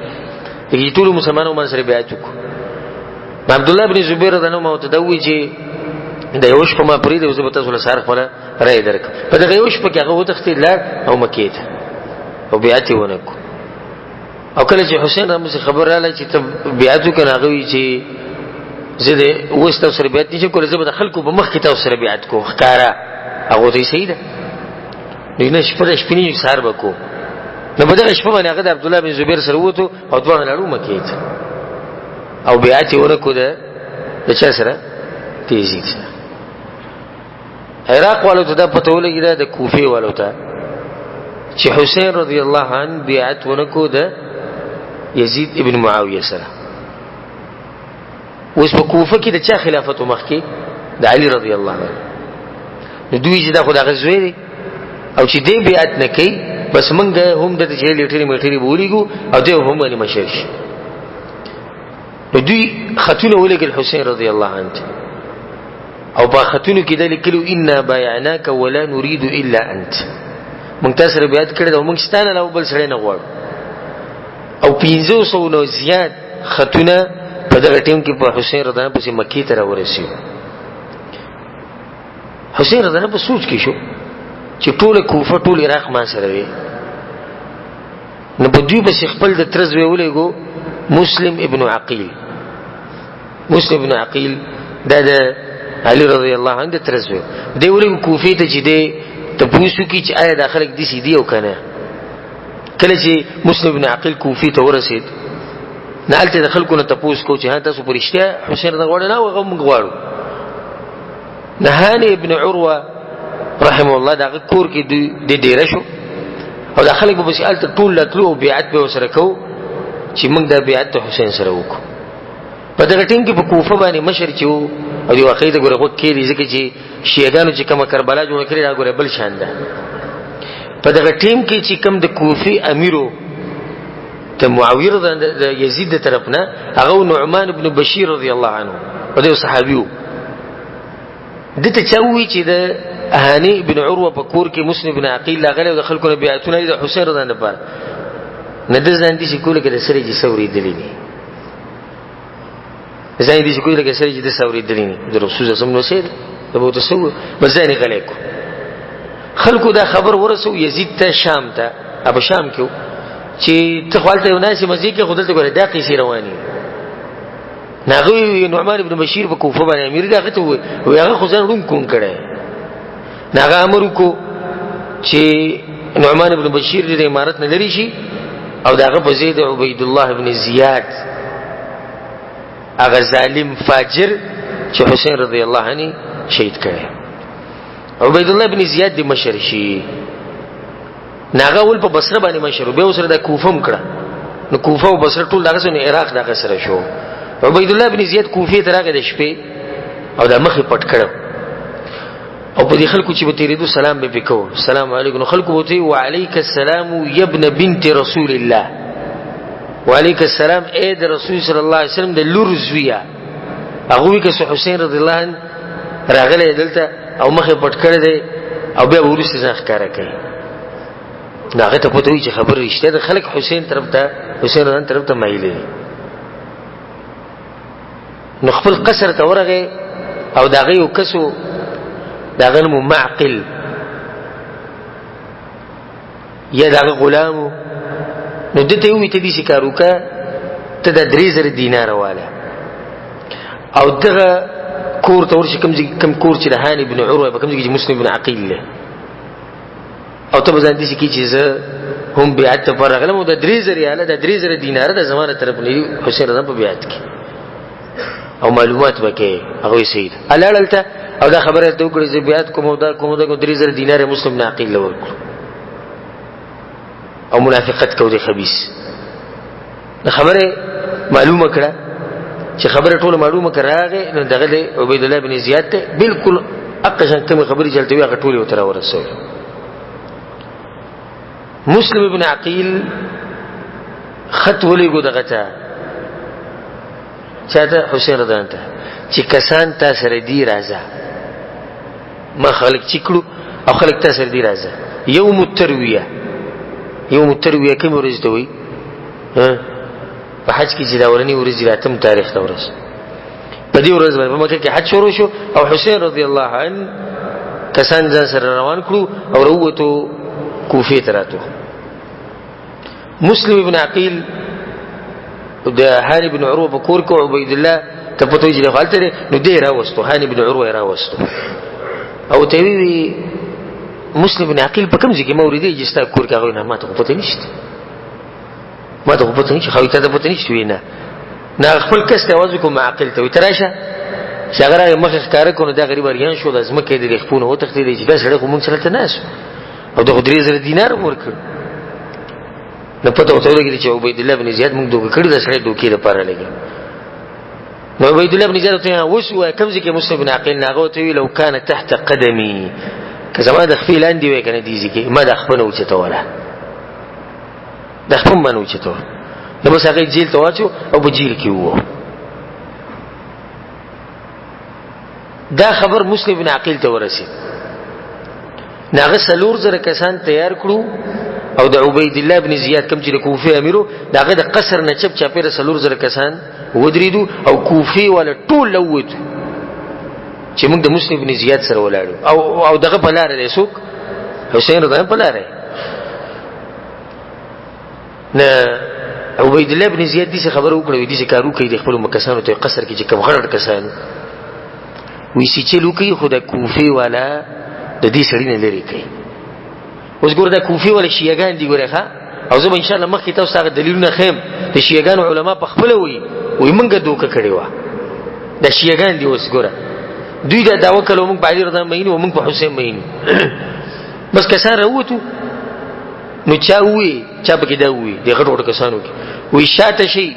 دې ټول مسلمانانو ما سره بیعت وکړو. عبد الله بن زبیر رضی الله عنه ته دا وایي چې د یو شپه ما پرې دی، زه به تاسو له سار خپله رأی درکړم. په دغه یو شپه کې هغه وتښتېد، لاړ او مکې ته او بیعت یې ونه کړو. او کله چې حسین رحمه خبر رااله چې ته بیعت وکړه، هغه وی چې زه د اوس تاسو سره بیعت نشم کولای، زه به د خلکو په مخ کې تاسو سره بیعت کوم ښکاره. هغه ته صحیح ده، نو نه شپه د شپې نه سهار به کوم. نو په دغه شپه باندې هغه د عبدالله بن زبیر سره ووتو او دواړه لاړو مکې ته او بیعت یې ونه کړو د چا سره؟ د یزید سره. عراق والو ته دا پته ولګېده، د کوفې والو ته، چې حسین رضی الله عنه بیعت ونه کو د یزید ابن معاویه سره. اوس په کوفه کې د چا خلافت مخکې؟ د علی رضی الله عنه. نو دوی چې دا خو د هغه زوی دی او چې دی بیعت نه کوي، بس موږ هم د چې لیټري میټري بولیږو او دی هم باندې مشر شي. نو دوی خطونه ولېږل حسین رضی الله عنه، او په خطونو کې دا لیکلو انا بایعناک ولا نريد الا انت، موږ تاسو سره بیعت کړی دی او موږ ستا نه علاوه بل سړی نه غواړو. او 500 نو زیات خطونه په دغه ټیم کې په حسین رضی الله پسې مکې ته راورسېدو. حسین رضی الله په سوچ کې شو چې ټوله کوفه ټول عراق ما سره وي. نو په دوی پسې خپل د تره زوی ولېږو مسلم ابن عقیل. مسلم ابن عقیل دا د علی رضی الله عنه د تره زوی دی، ولېږو کوفې ته چې دی تپوس وکړي چې آیا دا خلک داسې دي او که نه. کله چې مسلم ابن عقیل کوفې ته ورسېد، نو هلته د خلکو نه تپوس کو چې ها تاسو په رښتیا حسین رضی غواړئ؟ نه، هغه موږ غواړو. نهاني ابن عروه رحمه الله د هغه کور کې دوی د ډېره شو، او دا خلک به پسې هلته ټول راتلو او بیعت به ورسره کوو چې موږ دا بیعت د حسین سره وکړو. په دغه ټیم کې په کوفه باندې مشر چې وو، او دې واقعې ته ګوره غوږ کښېږدي، ځکه چې شیعهګانو چې کومه کربلا جوړه کړې دا ګوره بل شان ده. په دغه ټیم کې چې کوم د کوفې امیر و د معاویه د یزید د طرف نه، هغه نعمان ابن بشیر رضی الله عنه، او دی صحابي و. ده ته چا وویل چې د هاني بن عروه په کور کې مسلم بن عقیل راغلی او د خلکو نه بیعتونه دي د حسین رضی الله لپاره. نه ده ځان داسې کوله که د سرې چې څه اورېدلي دي، ځان داسې کوله که سرې چې د څه اورېدلي دي، د رسول صلی الله علیه وسلم نو ته به ورته څه ووایو؟ بس ځان یې غلی کړو. خلکو دا خبر ورسو یزید ته شام ته، په شام کې چې ته خو هلته یو ناستې مزې کې، خو دلته ګوره دا قیصې روانې دي. نو هغه وویل نعمان ابن بشیر په کوفه باندې امیر دی، هغه ته وویل، وایي هغه خو ځان ړوند کوڼ کړی. نو هغه امر وکړو چې نعمان ابن بشیر دې د امارت نه لرې شي او د هغه په ځای د عبید الله ابن زیاد هغه ظالم فاجر چې حسین رضی الله عنه شهید کړی، عبید الله ابن زیاد دې مشر شي. نو هغه اول په بصره باندې مشر و، بیا ورسره د کوفه هم کړه. نو کوفه او بصره ټول دغه سره، نو عراق دغه سره شو. عبید الله ابن زیاد کوفې ته راغی د شپې او د مخې پټ کړو، او په دې خلکو چې به تېرېدو سلام به پې کوو، السلام علیکم. نو خلکو به ورته وعلیک السلام یبن بنت رسول الله، وعلیک السلام ای د رسول صلی الله علیه وسلم د لور زویه. هغوی که حسین رضی الله عنه راغلی دلته او مخ یې پټ کړی دی او بیا به وروسته ځان ښکاره کوي. نو هغه ته پته وي چې خبره رښتیا ده، خلک حسین طرف ته، حسین رضی الله طرف ته مایل دي. نو خپل قصر ته ورغی او د هغه یو کس و، د هغه نوم معقل یا د هغه غلام و. نو ده ته یې وویل ته داسې کار وکړه، ته دا 3000 دیناره واله او دغه کور ته ورشي، کوم ځای کوم کور چې د هاني بن عروه په کوم ځای کې چې مسلم بن عقیل دی، او ته به ځان داسې کړي چې زه هم بیعت ته پر راغلم او دا 3000 ریاله، دا 3000 دیناره د زما له طرف نه دي حسین رضی په بیعت کې، او معلومات به کوي. هغوی صحیح ده. لاړ هلته او دا خبره یې ورته وکړه زه بیعت کوم او دا کوم او دا کوم، 3000 دیناره مسلم بن عقیل له ورکړو او منافقت کو دی خبیث. د خبره معلومه کړه چې خبره ټوله معلومه کړه، راغی نو دغه دی عبید الله بن زیاد ته بالکل اقه شان کومې خبرې چې هلته وي هغه ټولې ورته راورسولې. مسلم ابن عقیل خط ولېږو دغه ته، چا ته؟ حسین رضی الله ته، چې کسان تا سره دي راځه، ما خلک چې کړو او خلک تا سره دي راځه. یوم الترویه، یوم الترویه کومې ورځې ته وایي؟ په حج کې چې دا اولنۍ ورځ دی، اتم تاریخ ته ورځ، په دې ورځ باندې په مکه کې حج شروع شو او حسین رضی الله عنه کسان ځان سره روان کړو او راووتو کوفې ته راتو. مسلم ابن عقیل د هاني بن عروه په کور کې عبید الله ته پته وي چې هلته دی، نو دی راوستو، هاني بن عروه یې راوستو او ته وی مسلم بن عقیل په کوم ځای کې ما اورېدی چې ستا کور کې؟ هغه نه، ما ته خو پته نشته، ما ته خو پته نشته. خو ته پته نشته وی نه نه خپل کس ته اواز وکړو معقل ته وی ته راشه. چې هغه راغی مخې ښکاره کړو، نو دا غریب اریان شو، د ځمکې د رخپونو وتښتېدی چې دا سړی خو مونږ سره ته ناست او د خو 3000 دینار هم ورکړ. نو پته ورته ولګېده چې عبیدالله بن زیاد مونږ دوکه کړي، دا سړی دوکې لپاره لګي. نو عبید الله بن زیاد ته اوس وای کوم ځای کې مسلم بن عقیل نه هغه ته وی لو کان تحت قدمی، که زما د خپې لاندې وای کنه دې ځای کې ما د خپل اوچتوله، د خپل منو اوچتوله. نو بس هغه جیل ته واچو او په جیل کې وو. دا خبر مسلم بن عقیل ته ورسید. ناغه 4000 کسان تیار کړو او د عبید الله بن زیاد کوم چې د کوفه امیرو، داغه د قصر نه چپ چاپیره 4000 کسان ودریدو او کوفه والا ټول لوت چې موږ د مسلم بن زیاد سره ولاړو او دغه په لار دی څوک، حسین رضی الله په لار نه. عبید الله بن زیاد دې خبره وکړه، دې کارو کوي د خپل مکسانو ته قصر کې چې کوم غړ کسان وی چې چلو کوي، خو د کوفه والا د دې سړي نه لري کوي. اوس ګور د کوفه والا شیعاګان دي ګوره ښا، او زه به ان شاء الله مخکې تاسو هغه دلیلونه ښیم د شیعاګانو علما په خپله وایي، وایي موږ دوکه کړې وه. د شیعاګان دي اوس ګوره دوی دا دعوه کړو موږ په علي رضی الله مین او موږ په حسین مین. بس کسان راووتو، نو چا وی چا پکې دا وی د غټو غټو کسانو کې وی شاته شي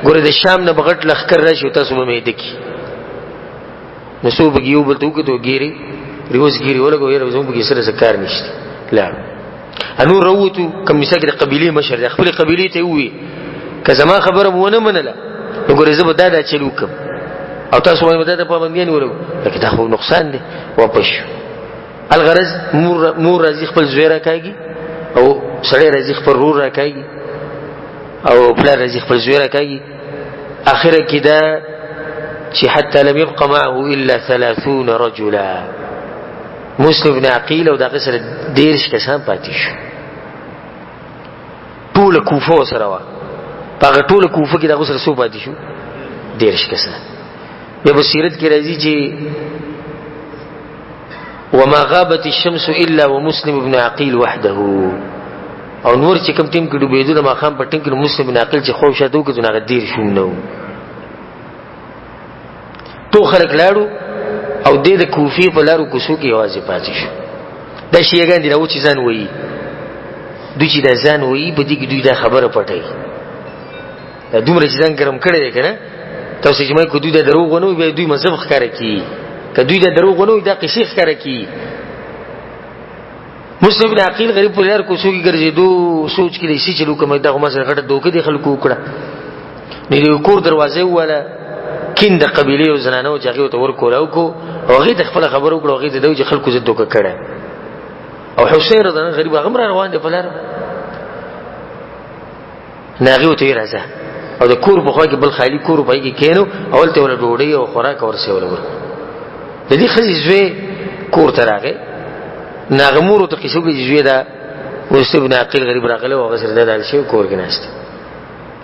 ګوره د شام نه بغټ لښکر راشي تاسو به مې دکی. نو څو به یو بل ته وکتو، ګیری ریوس ګیری ولګو، یاره زموږ پکې سره څه کار نشته. لاړ انو روتو کوم مثال کې د قبیلې مشر دی، خپل قبیلې ته وی که زما خبره مو ونه منله نو ګوره زه به دا دا چل وکړم او تاسو باندې دا د پابندیان ولګو، لکه دا خو نقصان دی. واپس شو. الغرض مور راځي خپل زوی راکاږي او سړی راځي خپل رور راکاږي او پلار راځي خپل زوی راکاږي. اخره کې دا چې حتی لم يبق معه الا 30 رجلا، مسلم بن عقیل او دغه سره 30 کسان پاتې شو. ټول کوفه سره وه، په هغه ټوله کوفه کې دغه سره څو پاتې شو؟ 30 کسان. بیا په سیرت کې راځي چې وما غابت الشمس الا ومسلم ابن عقيل وحده، او نور چې کوم ټیم کې ډوبېدو د ماښام په ټیم کې مسلم بن عقیل چې خوب شاته وکړو نو هغه 30 شوم نه وو. ټول خلک لاړو او دې د کوفې په لارو کوڅو کې یوازې پاتې شو. دا شیعهګان دي راو چې ځان وایي، دوی چې دا ځان وایي په دې کې دوی دا خبره پټوي. دا دومره چې ځان ګرم کړی دی که نه، تاسو چې ما که دوی دا دروغ ونه وایي بیا دوی مذهب ښکاره کړي، که دوی دا دروغ ونه وایي دا قصې ښکاره کړي. مسلم بن عقیل غریب په لار کوڅو کې ګرځېدو، سوچ کې دی چې چلو کوم دا خو ما سره غټه دوکه دي خلکو وکړه. نو د کور دروازه وواله، کین د قبیلې او زنانو چې هغې ورته ورکوله وکړو او هغې ته خپله خبره وکړه، هغې ته دا چې خلکو زه دوکه کړی. او حسین رضی الله غریب هغه هم را روان دی په لاره، نو هغې ورته ویې راځه او د کور په خوا کې بل خالي کور په هغې کې کښېنو او هلته یې ورله ډوډۍ او خوراک ورسې ورله ورکړو. د دې ښځې زوی کور ته راغی، نو هغه مور ورته قصه وکړه چې زوی دا مسلم بن عقیل غریب راغلی او هغه سره دا دال شوی کور کې ناست دی.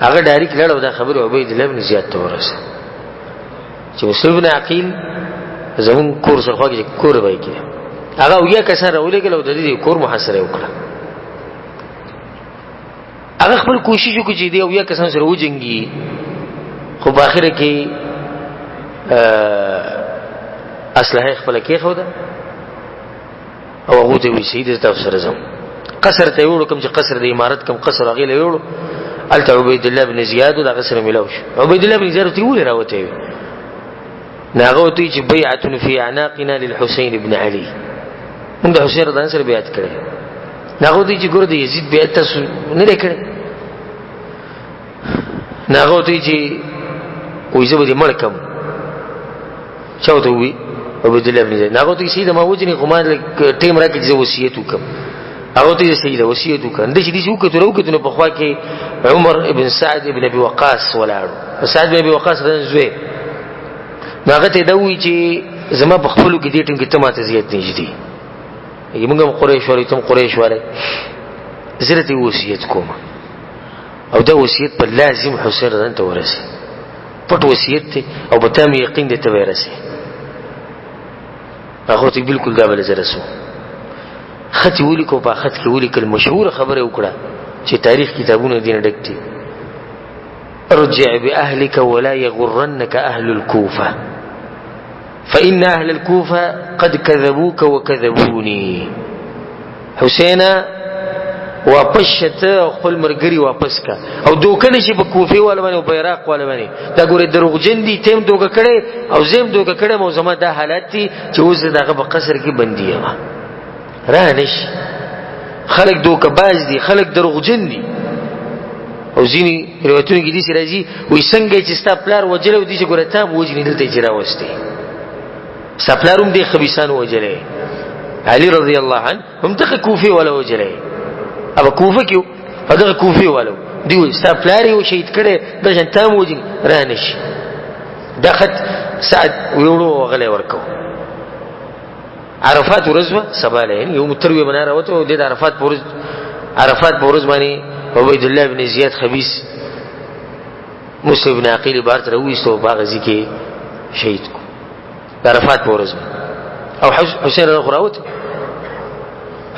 هغه ډایرک لاړ او دا خبره عبیدالله بن زیاد ته ورسېده چې مسلم بن عقیل زمونږ کور سره خوا کې کور به یې کړي. هغه 70 کسان راولېږل او د دې کور محاصره یې وکړه. هغه خپل کوشش وکړي چې دی 70 کسان سره وجنګي، خو په اخره کې اسلحه خپله کېښوده او هغو ته وایي سید تاسو سره ځم. قصر ته یې وړو، کوم چې قصر د امارت کوم قصر هغې له یې وړو. هلته عبیدالله بن زیاد د هغه سره میلاو شو. عبیدالله بن زیاد ورته ولې راوتی وي؟ نو هغه ورته وایي چې بیعة فی اعناقنا للحسین بن علي، موږ د حسین رضی الله سره بیعت کړی. نو هغه ورته وایي چې ګوره د یزید بیعت تاسو نه دی کړی. نو هغه ورته وایي چې وایي زه به دې مړ کړم. چا ورته ووایي؟ عبیدالله بن زیاد. هغه ورته وایي سیده ما وژنې، خو ما لږ ټایم راکړه چې زه وصیت وکړم. هغه ورته وایي سیده وصیت وکړه. داسې داسې وکتل راوکتل، نو په خوا کې عمر ابن سعد ابن ابي وقاص ولاړ، سعد بن ابي وقاص زوی. نو هغه ته دا وایي چې زما په خپلو کې دې ټیم کې ته ماته زیات نږدې یې، موږ هم قریش والي ته هم قریش والي، زه درته وصیت کوم او دا وصیت په لازم حسین رضی ته ورسي، پټ وصیت دی او په تا مې یقین دی ته به رسي. هغه ته بالکل دا بل زه رسو. خط یې ولیکو، په خط کې ولیکل مشهوره خبره وکړه چې تاریخ کتابونه دې نه ډک دي، ارجع بأهلك ولا يغرنك أهل الكوفة فإن أهل الكوفة قد كذبوك وكذبوني. حسين واپس شته خپل مرګري واپس کا او دوکه نشي په کوفه والا باندې او په عراق والا باندې. دا ګوره دروغجن دي، تیم دوکه کړي او زم دوکه کړي، مو زما دا حالت دي چې اوس دغه په قصر کې بندي یم را نشي. خلک دوکه باز دي، خلک دروغجن دي. او ځینې روایتونو کې داسې راځي وایي څنګه چې ستا پلار وژلی و داسې ګوره تا هم وژني دلته یې چې راوستی. ستا پلار هم دې خبیثانو وژلی، علي رضی الله عنه هم دغه کوفې والا وژلی، هغه کوفه کې او دغه کوفې والا دی وایي ستا پلار یې شهید کړی دا شان تا هم وژني را نه شي. دا خط سعد ویوړو او غلی ورکو. عرفات ورځ وه سبا له یعنې یوم الترویه به نه راوتو او دی د عرفات په ورځ، عرفات په ورځ باندې عبید الله بن زیاد خبیث مسلم بن عقیل بار ته راوویستو او په هغه ځای کې شهید کو د عرفات په ورځ. او حسین رضی الله راووت.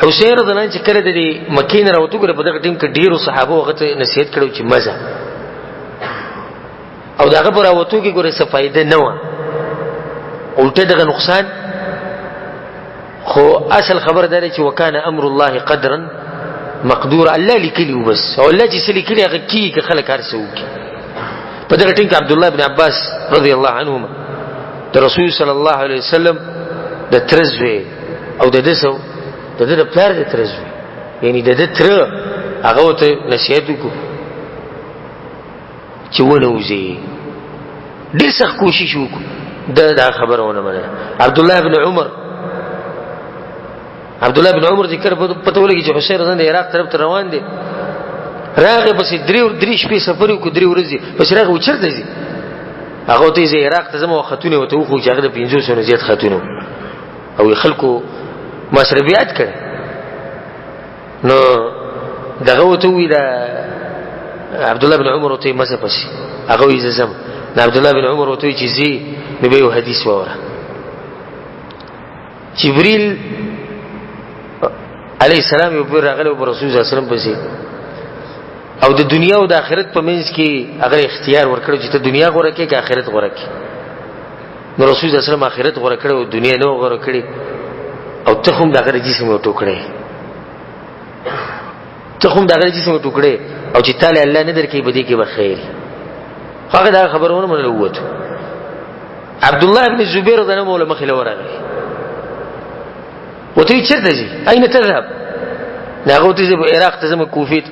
حسین رضی الله چې کله د دې مکې نه راوتو ګوره په دغه ټیم کې ډېرو صحابو هغه ته نصیحت کړی چې مزه، او د هغه په راوتو کې ګوره څه فایده نه وه، الټه دغه نقصان. خو اصل خبر دا ده چې وکانه امر الله قدرا مقدور، الله لیکلي و بس، او الله چې څه لیکلي هغه کېږي که خلک هر څه وکړي. په دغه ټیم کې عبدالله بن عباس رضی الله عنهما د رسول صلی الله علیه وسلم د تره زوی او د ده د ده د پلار د تره زوی، یعنې د ده تره، هغه ورته نصیحت وکړو چې ونه وځي. ډېر سخت کوشش وکړو، ده دا خبره ونه منله. عبدالله بن عمر، عبدالله بن عمر ذکر پته ولګي چې حسین رضی الله عراق طرف ته روان دی، راغی پسې درې شپې سفر وکړو، 3 ورځې پسې راغی. چېرته ځي؟ هغه ته زه عراق ته ځم او خطونه ورته وښو چې هغه د 500 نه زیات خطونه او خلکو ما سره بیعت کړی. نو دغه ورته وویل دا عبدالله بن عمر ورته مزه پسې، هغه وایي زه ځم. نو عبدالله بن عمر ورته وایي چې ځې نو بیا یو حدیث واوره. جبریل علیه السلام یو پیر راغلی و په رسول صلی الله علیه وسلم پسې، او د دنیا او د آخرت په منځ کې هغه اختیار ورکړو چې ته دنیا غوره کړې که آخرت غوره کړې. نو رسول صلی الله علیه وسلم آخرت غوره کړی او دنیا نه غوره کړې، او ته هم د هغه جسم یو ټوکړی، ته هم د هغه جسم یو ټوکړی، او چې تاله الله نه درکوي په دې کې به خیر. خو هغه دا خبره ونه منله ووتو. عبد الله بن زبیر رضی الله عنه مخې له ورغی، ورته وایي چېرته ځې؟ اين تذهب؟ نو هغه ورته وایي عراق ته ځم کوفې ته.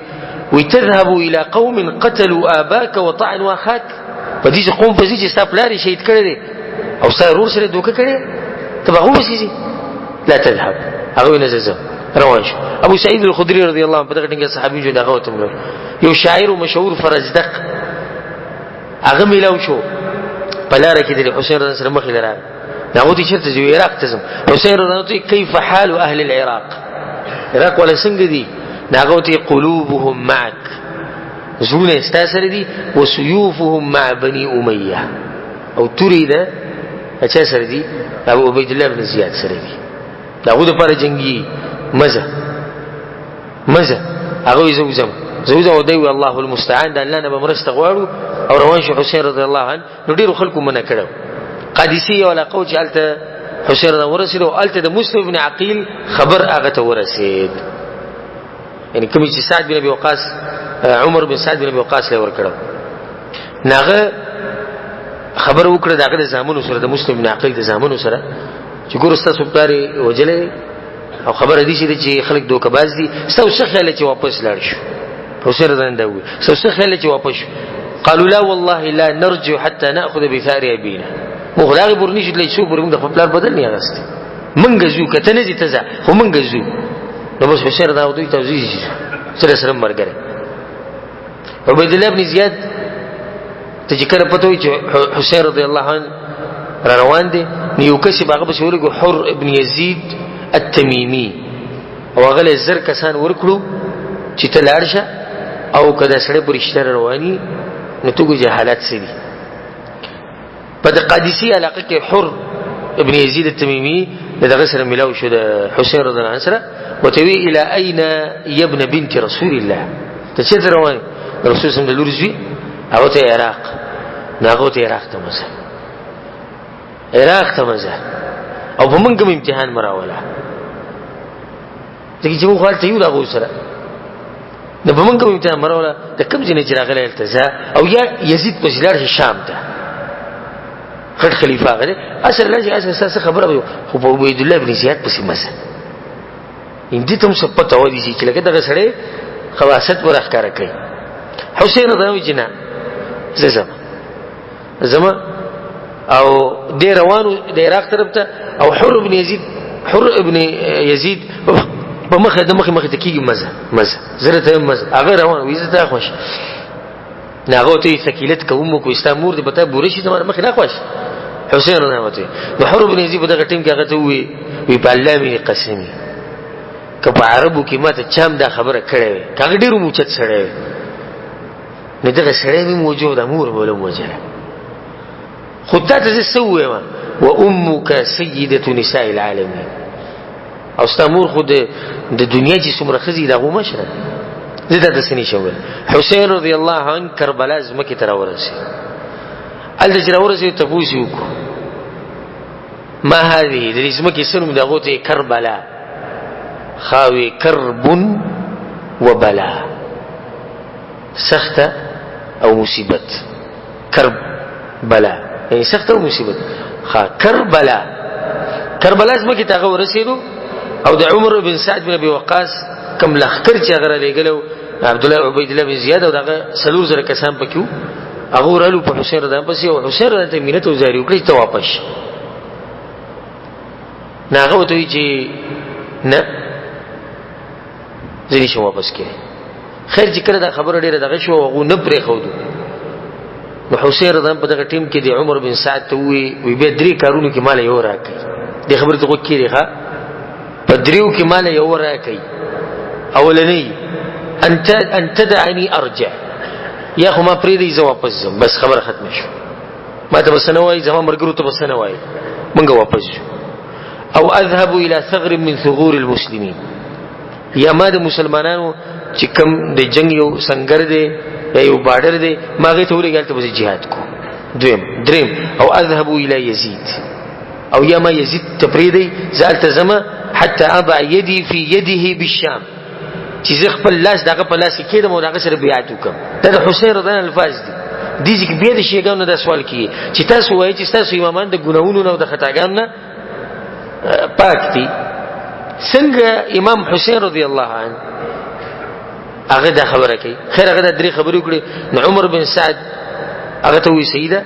وایي تذهب الى قوم قتلوا آباك وطعنوا اخاك. په دې چې قوم پسې چې ستا پلار یې شهید کړی دی او ستا ورور سره دوکه کړې، ته به هغو پسې ځې؟ لا تذهب. هغه وایي نه زه ځم. روان شو. ابو سعید الخدري رضی الله عنه په دغه ټینګه صحابي جو دغه ورته وویل. یو شاعر مشهور فرزدق هغه میلاو شو په لاره کې د حسین رضی الله سره مخې له راغی. هغه ته چېرته ځي؟ عراق ته ځم. حسین رضی الله عنه کیف حال اهل العراق، عراق ولا څنګه دي؟ هغه ته قلوبهم معك، زړونه ستا سره دي، وسيوفهم مع بني امیه، او تورې ده چا سره دي؟ ابو عبید الله بن زیاد سره دي. د هغو دپاره جنګي مزه مزه. هغه وایي زه وځم، زه وځم، او دی وایي الله المستعان، د الله نه به مرسته غواړو. او روان شو حسین رضی الله عنه. نو ډېرو خلکو منع کړی. قادسي یو علاقه وه چې هلته حسین رضی ورسېد، او هلته د مسلم بن عقیل خبر هغه ته ورسېد، یعنې کومې چې سعد بن ابي وقاص، عمر بن سعد بن ابي وقاص له ورکړو. نو هغه خبر وکړه د هغه د زامنو سره، د مسلم بن عقیل د زامنو سره، چې ګوره ستاسو پلار یې وژلی او خبره دي چې خلک دوکه باز دي، ستاسو څه خیال چې واپس لاړ شو؟ حسین رضی الله عنه ستاسو څه خیال چې واپس شو؟ قالوا لا والله لا نرجع حتى ناخذ بثار ابينا. موږ لا غبر نشو تللی، څو پورې موږ د خپل پلار بدل نه اخیستی، موږ ځو، که ته نه ځې ته ځه، خو موږ ځو. نو بس حسین رضی الله عنه ته ځي سره سره ملګری عبید الله بن زیاد ته چې کله پته وي چې حسین رضی الله عنه را روان دی، نو یو کس یې په هغه پسې ولګو، حر ابن یزید التمیمي، او هغه له 1000 کسان ورکړو چې ته لاړ شه، او که دا سړی په رښتیا رواني نو ته ګورې حالات څه دي. په د قادسي علاقه کې حر ابن یزید التمیمي د دغه سره ملاو شو، د حسین رضی الله عنه سره، ورته وی الى اين يا ابن بنت رسول الله، ته چېرته روان یې؟ د رسول صلی الله علیه وسلم د لور زوی. هغه ته عراق، نو هغه ته عراق ته مه ځه، عراق ته مه ځه، او په موږ کوم امتحان مه راوله، ځکه چې موږ خو هلته یو د هغو سره. نو په موږ کوم ته مروله د کوم ځای نه چې راغلی هلته ځه، او یا یزید پسې لاړ شي شام ته، غټ خلیفه هغه دی، اصل لاړ شي، اصل ستاسو خبره به خو په عبیدالله بن زیاد پسې مه ځه. ان دې ته هم څه پته ودی چې لکه دغه سړی خواست به راښکاره کوي. حسین رضی الله چې نه زه ځم زما، او دی روانو د عراق طرف ته، او حر ابن یزید، حر ابن یزید په مخه د مخه مخه ته کیږي، مزه مزه زره ته مزه، هغه روان وي زه ته خوش نه، هغه ته ثقیلت کوم کو استا مور دې پته بورې شي زما مخه نه خوش. حسین رضی الله عنه نو حر ابن یزید په دغه ټیم کې هغه ته وی وی په الله مې قسم که په عربو کې ماته چام دا خبره کړې وي، هغه ډېر موچت سړی وي، نو دغه سړی مې موجود ده مور به له وجله، خو تا ته زه څه ووایم، وامک سیدة نساء العالمین، او ستا مور خو د دنیا چې څومره ښځې د هغو مشره، زه تا ته څه نه شم ویلی. حسین رضی الله عنه کربلا ځمکې ته راورسېد، هلته چې راورسېد تپوس یې وکړو ما هذه، د دې ځمکې څه نوم د هغو ته یې کربلا، خاوې کرب وبلا، سخته او مصیبت، کرب بلا یعنی سخته او مصیبت. خا کربلا، کربلا ځمکې ته هغه ورسېدو، او د عمر بن سعد بن ابي وقاص کوم لښکر چې هغه رالیږلی و، عبد الله عبید الله بن زیاد او دغه 4000 کسان پکې وو، هغه ورالو په حسین رضی الله پسې، او حسین رضی الله ته مینت او زاري وکړي ته واپس شه. نه هغه ورته وایي چې نه زه نشم واپس کېدی. خیر چې کله دا خبره ډېره دغه شوه، هغو نه پرېښودو. نو حسین رضی الله په دغه ټیم کې د عمر بن سعد ته ووایي، وایي بیا درې کارونو کې ماله یو راکړئ. دې خبرې ته غوږ کېږدئ ښه، په دریو کې ماله یو راکړئ. اولنی ان تدعني ارجع، یا خو ما پرېږدئ زه واپس ځم، بس خبره ختمه شوه، ما ته به څه نه وایي، زما ملګرو ته به څه نه وایي، موږ واپس ځو. او اذهب الى ثغر من ثغور المسلمین، یا ما د مسلمانانو چې کوم د جنگ یو سنگر دی یا یو بارډر دی، ما هغې ته ولېږه، هلته به زه جهاد کوم. دویم دریم او اذهب الى یزید، او یا ما یزید ته پرېږدئ زه هلته ځم، حتی اضع یدي فی یده بالشام، چې زه خپل لاس د هغه په لاس کې کېږدم او د هغه سره بیعت وکړم. دا د حسین رضی الله الفاظ دي. دې ځای کې بیا د شیعهګانو دا سوال کېږي چې تاسو وایئ چې ستاسو امامان د ګناهونو نه او د خطاګانو نه پاک دي، څنګه امام حسین رضی الله عنه هغه دا خبره کوي؟ خیر هغه دا درې خبرې وکړې. نو عمر بن سعد هغه ته وایي صحیح ده،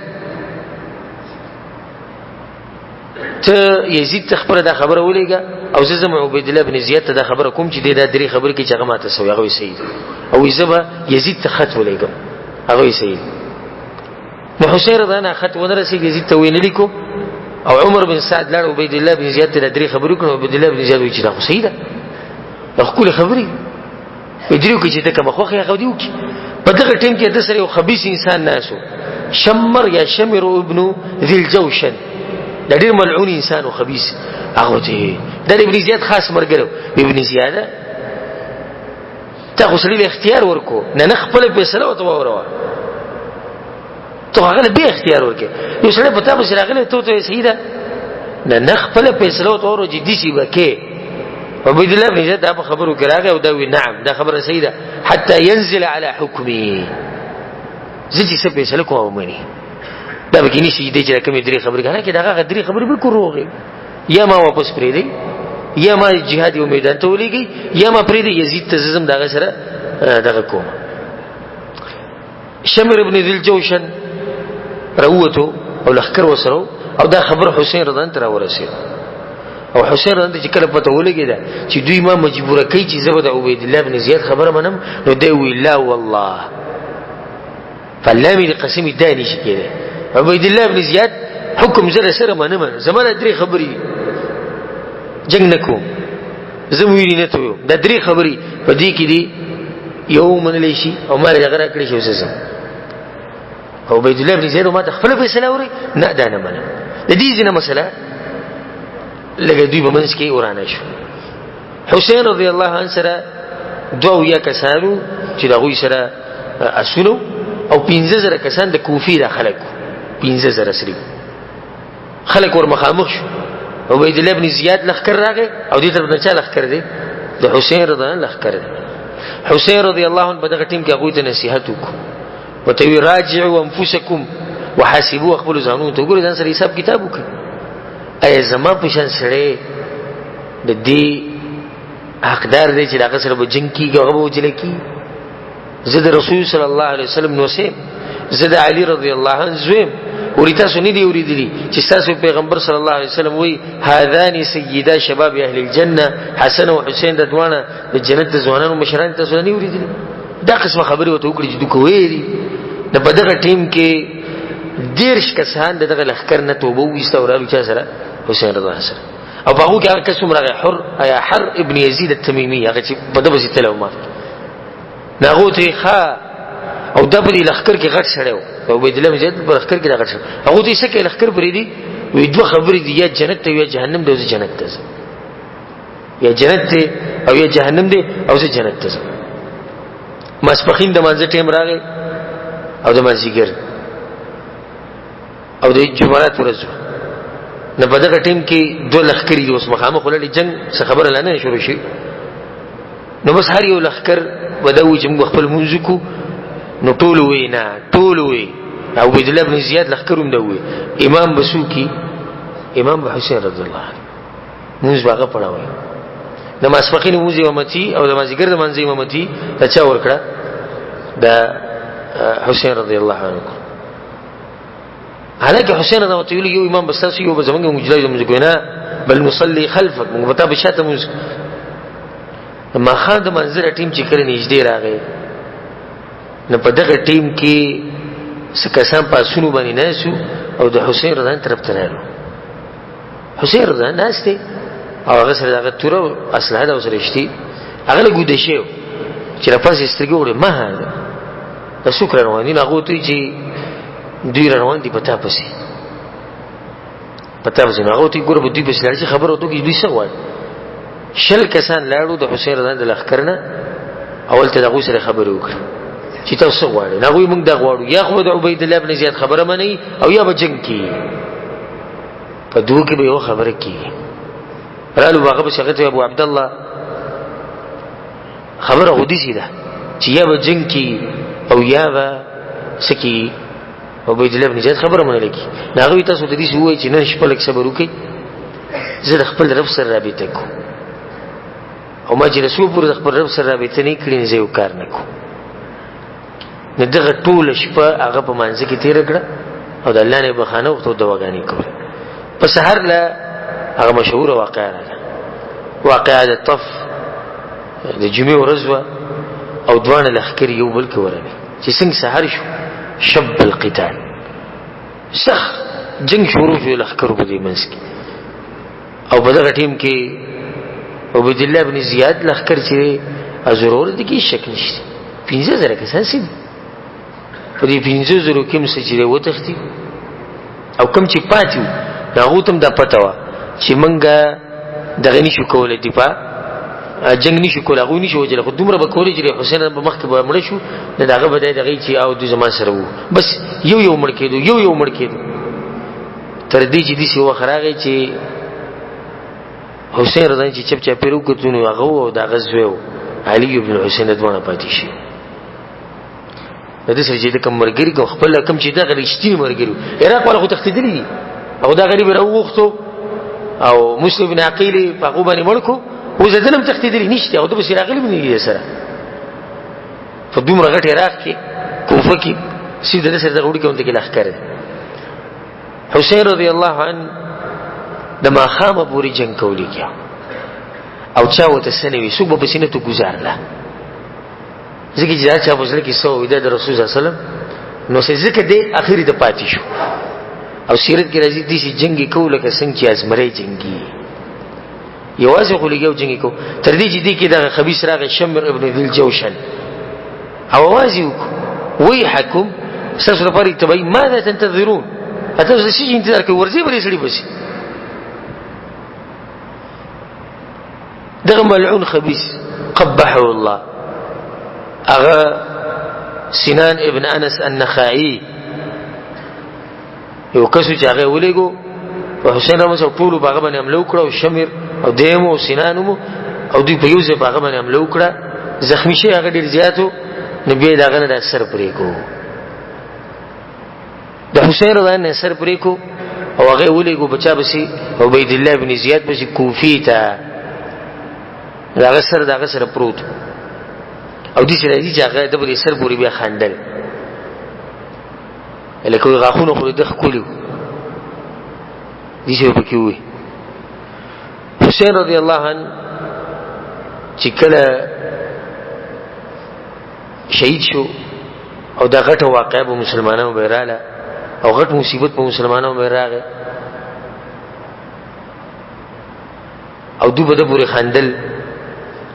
ته یزید ته خپله دا خبره ولېږه، او زه ځم عبیدالله بن زیاد ته دا خبره کوم چې دی دا درې خبرې کوي چې هغه ماته څه وایي. هغه وایي صحیح ده، او وایي زه به یزید ته خط ولېږم. هغه وایي صحیح ده. نو حسین رضی الله عنه خط ونه رسېږي، یزید ته ویې نه لیکو، او عمر بن سعد لاړ عبید الله بن زیاد ته دا درې خبرې وکړې. عبید الله بن زیاد وایي چې دا خو صحیح ده، دا ښکلې خبرې په دریو کې چې ته کومه خوښه هغه دې وکړي. په دغه ټیم کې د سره یو خبيث انسان ناسو، شمر یا شمر ابن ذی الجوشن، دا ډېر ملعون انسان او خبيث. هغه ته د ابن زیاد خاص مرګرو، ابن زیاد ته خو سړي له اختیار ورکو، نه نه خپله فیصله ورته واوروه، ته هغه له بې اختیار ورکې. یو سړی په تا پسې راغلی ته ورته صحیح ده، نه نه خپله فیصله ورته واوروه چې داسې به کې. عبید الله بن زید دا په خبرو کې راغی او دا وی نعم دا خبره صحیح ده، حتی ينزل على حکمي، زه چې څه فیصله کوم ومني. دا به کې نشي دی چې کومې درې خبرې کنه کې دغه درې خبرې بالکل روغې، یا ما واپس پرېږدي، یا ما جهاد یو میدان ته ولېږي، یا ما پرېږدي یزید ته زه ځم د هغه سره دغه کوم. شمر ابن ذی الجوشن راووتو او لښکر ورسره، او دا خبر حسین رضی الله عنه ته راورسېد. او حسین رضی الله چې کله پته ولګېده چې دوی ما مجبوره کوي چې زه به د عبید الله بن زیاد خبره منم، نو دی ویل لا والله، فالله مې د قسم دا نشي کېدی. عبید الله بن زیاد حکم زه سره منم، زما دا درې خبرې دي، جنګ نه کوم، زه ویلي نه تویو، دا درې خبرې په دې کې دي، یو منلی شي او ما له غره کړی شي اوس زه او عبید الله بن زیاد ما ته خپله فیصله اوري، نه دا نه منم. د دې ځینې مسله لږه دوی په منځ کې ورانه شو. حسین رضی الله عنه سره 72 کسانو چې د هغوی سره اسونو، او 5000 کسان د کوفي د خلکو، 5000 سړي خلک ور مخامخ شو. عبید الله بن زیاد لښکر راغی، او دې طرف ته چا لښکر دی؟ د حسین رضی الله لښکر دی. حسین رضی الله عنه په دغه ټیم کې هغوی ته نصیحت وکړو، ورته وی راجعوا انفسکم وحاسبوا، خپل ځانونو ته وګورئ، ځان سره حساب کتاب وکړئ. ایا زما په شان سړی د دې حقدار دی چې د هغه سره به جنګ کېږي، هغه به وژل کېږي؟ زه د رسول صلی الله علیه وسلم نوسیم، زه د علی رضی الله عنه زویم. وري تاسو نه دی اورېدلي چې ستاسو پیغمبر صلی الله علیه وسلم وایي هذان سیدا شباب اهل الجنه، حسن او حسین د دواړه د جنت د ځوانانو مشران، تاسو نه اورېدلي؟ دا قسمه خبرې ورته وکړي چې دوی کوي دي. نو په دغه ټیم کې 30 کسان د دغه لښکر نه توبه وویسته او رالو چا سره؟ حسین رضی الله سره. او په هغو کې هغه کس هم راغی، حر یا حر ابن یزید التمیمي، هغه چې په ده پسې تللی و مخکې. نو هغو ته یې ښه، او دا په دې لښکر کې غټ سړی و، عبیدالله بن زیاد په لښکر کې دا غټ سړی، هغو ته یې څه کوې لښکر پرېږدي؟ وایي دوه خبرې دي، یا جنت ته یا جهنم دی، او زه جنت ته ځم، یا جنت دی او یا جهنم دی او زه جنت ته ځم. ماسپښین د مانځه ټیم راغی او د مازدیګر او د جمعرات ورځ وه. نو په دغه ټیم کې دوه لښکرې دي اوس مخامخ ولاړې، جنګ څه خبره لا نه شروع شي. نو بس هر یو لښکر به دا وایي چې موږ خپل لمونځ وکړو. نو ټول وایي نه، ټول وایي. عبیدالله بن زیاد لښکر هم دا وایي. امام به څوک وي؟ امام به حسین رضی الله عنه، لمونځ به هغه پړاوي. د ماسپښین لمونځ امامتي او د مازدیګر د لمانځه امامتي د چا ورکړه؟ د حسین رضی الله عنه. حالانکه حسین رضی الله عنه یو امام بس یو به زمونږ مجلس زمونږ کوي نه، بل نصلي خلفك، موږ به تا په شاته مونږ. ماښام د منظر ټیم چې کله نږدې راغی، نو په دغه ټیم کې څه کسان په اسونو باندې ناست او د حسین رضی الله طرف ته راغلو. حسین رضی الله ناست دی او هغه سره دغه توره او اسلحه ده سره شتي، هغه له ګوده شوی چې راپاسې سترګې وګورې، ما هذا دا څوک روان دي؟ نو هغه ورته وایي چې دوی روان دي په تا پسې، په تا پسې. نو هغه ورته ګوره به دوی پسې لاړ شي، خبره ورته وکړي دوی څه غواړي. 20 کسان لاړو د حسین رضی الله د لښکر نه، اول ته د هغوی سره خبرې وکړې چې تاسو څه غواړئ. نو هغوی موږ دا غواړو، یا خو به د عبیدالله بن زیاد خبره منئ او یا به جنګ کېږي. په دوو کې به یوه خبره کېږي. رالو به هغه پسې، هغه ته ابو عبدالله خبره خو داسې ده چې یا به جنګ کېږي او یا به څه کېږي، عبیدالله بن زیاد خبره منل کېږي. نو هغوی تاسو ته داسې ووایي چې نن شپه لږ صبر وکړئ، زه د خپل رب سره رابطه کوم، او ما چې له څو پورې د خپل رب سره رابطه نه کړې، نو زه یو کار نه کوم. نو دغه ټوله شپه هغه په مانځه کې تېره کړه او د الله نه یې بخښنه وغوښته او دعاګانې کولې. په سحر له هغه مشهوره واقعه راغله، واقعه د طف، د جمعې ورځ وه او دواړه لښکرې یو بل کې ورغلې. چې څنګه سحر شو، شب القتال، سخت جنګ شروع شو لښکرو په دې منځ کې. او په دغه ټیم کې عبیدالله بن زیاد لښکر چې دی ضرور دی کې شک نشته، 5000 کسان څه دي په دې 5000 کې هم څه چې دی وتښتي، او کوم چې پاتې وو نو هغو ته هم دا پته وه چې موږ دغه نشو کولی، دفاع جنګ نشو کولی، هغوی نشو وژلی، خو دومره به کولی چې حسین په مخکې به مړه شو، نو د هغه به دی دغې چې او دوی زما سره وو، بس یو یو مړ کېدو، یو یو مړ کېدو، تر دې چې داسې وخت راغی چې حسین رضی چې چپ چاپېر وکتو، نو هغه و او د هغه زوی و علي بن حسین دواړه پاتې شي. د دې سره چې د کوم ملګري کوم خپل کوم چې دغه رښتیني ملګري عراق والا خو تښتېدلي دي، او دا غریب راوغوښتو او مسلم بن عقیل په هغو باندې مړ کړو، اوس د ده نه هم تښتېدلي نشته، او ده پسې راغلي هم نه دي سره په دومره غټ عراق کې کوفه کې سیده د ده سره دغه وړوکی غوندې کې لښکر دی. حسین رضی الله عنه د ماښامه پورې جنګ کولی کیا او چا ورته څه نه وي، څوک به پسې نه ته ګزارله، ځکه چې دا چا په زړه کې څه وي دا د رسول صلی الله علیه وسلم نو څه ځکه دی اخري ته پاتې شو. او سیرت کې راځي داسې جنګ یې کوو لکه څنګه چې ازمری جنګي، یوازې خو لګیا و جنګ یې کوو، تر دې چې دې کې دغه خبیث راغی شمر ابن ذي الجوشن او اواز یې وکړو ویحکم، ستاسو لپاره یې تبعي، ماذا تنتظرون، تاسو د څه شي انتظار کوئ، ورځئ به دې سړي پسې. دغه ملعون خبيث قبحه الله، هغه سنان ابن انس النخعي یو کس چې هغه ولېګو په حسین رحمه الله ټولو په هغه باندې حمله وکړه، او شمر او دیم او سنان او دوی په یو ځای په هغه باندې حمله وکړه. زخمی شي هغه ډیر زیاتو، نو بیا د هغه نه د سر پرې کو، د حسین رضی الله عنه سر پرې کو او هغه ولېږو په چا پسې؟ عبید الله بن زیاد پسې کوفي ته. د هغه سر د هغه سره پروت او داسې راځي چې هغه د په سر پورې بیا خندل، لکه وایي غاښونه خو د ده ښکلي وو، داسې به پکې ووایي. حسین رضی الله عنه چې کله شهید شو او دا غټه واقعه به مسلمانانو به رااله او غټ مصیبت په مسلمانانو به راغی او دوی به د پورې خندل.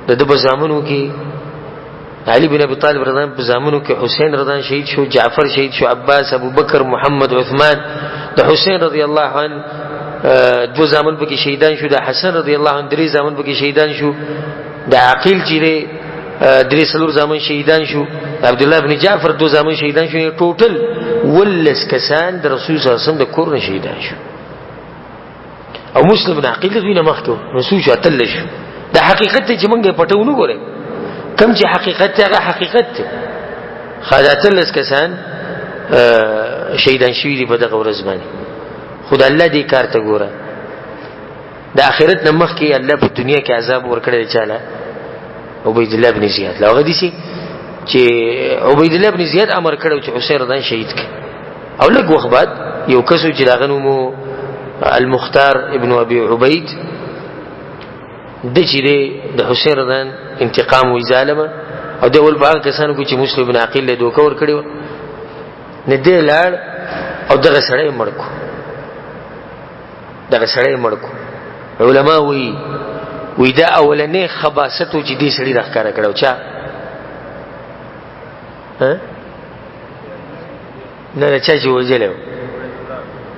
د ده په زامنو کې علي بن ابي طالب رضی الله په زامنو کې حسین رضی الله شهید شو، جعفر شهید شو، عباس، ابو بکر، محمد، عثمان. د حسین رضی الله عنه دو زامن پکې شهیدان شو، د حسن رضی الله عنه درې زامن پکې شهیدان شو، د عقیل چې دی درې څلور زامن شهیدان شو، عبد الله بن جعفر دو زامن شهیدان شو. ټوټل 19 کسان د رسول صلی الله علیه وسلم د کور نه شهیدان شو. او مسلم بن عقیل دوی نه مخکې نو څو شو؟ 18 شو. دا حقیقت دی چې مونږ یې پټو نه ګورئ، کوم چې حقیقت دی هغه حقیقت دی. ښه دا 18 کسان شهیدان شوي دي په دغه ورځ باندې. خو د الله دې کار ته ګوره، د آخرت نه مخکې الله په دنیا کې عذاب ورکړی دی چاله؟ عبید الله بن زیاد له. هغه داسې چې عبید الله بن زیاد امر کړی چې حسین رضی شهید کړي. او لږ وخت بعد یو کس چې د هغه نوم المختار ابن ابي عبید د چې دی د حسین رضی انتقام وی ظالمه، او د اول په هغه کسانو کې چې مسلم بن عقیل له دوکه ورکړی و، نه دی لاړ او دغه سړی مړ کو، دغه سړی مړ کو. علما وی وی دا اولنې خباست چې دې سړي راښکاره کړو. چا؟ ها نه نه، چا چې وژلی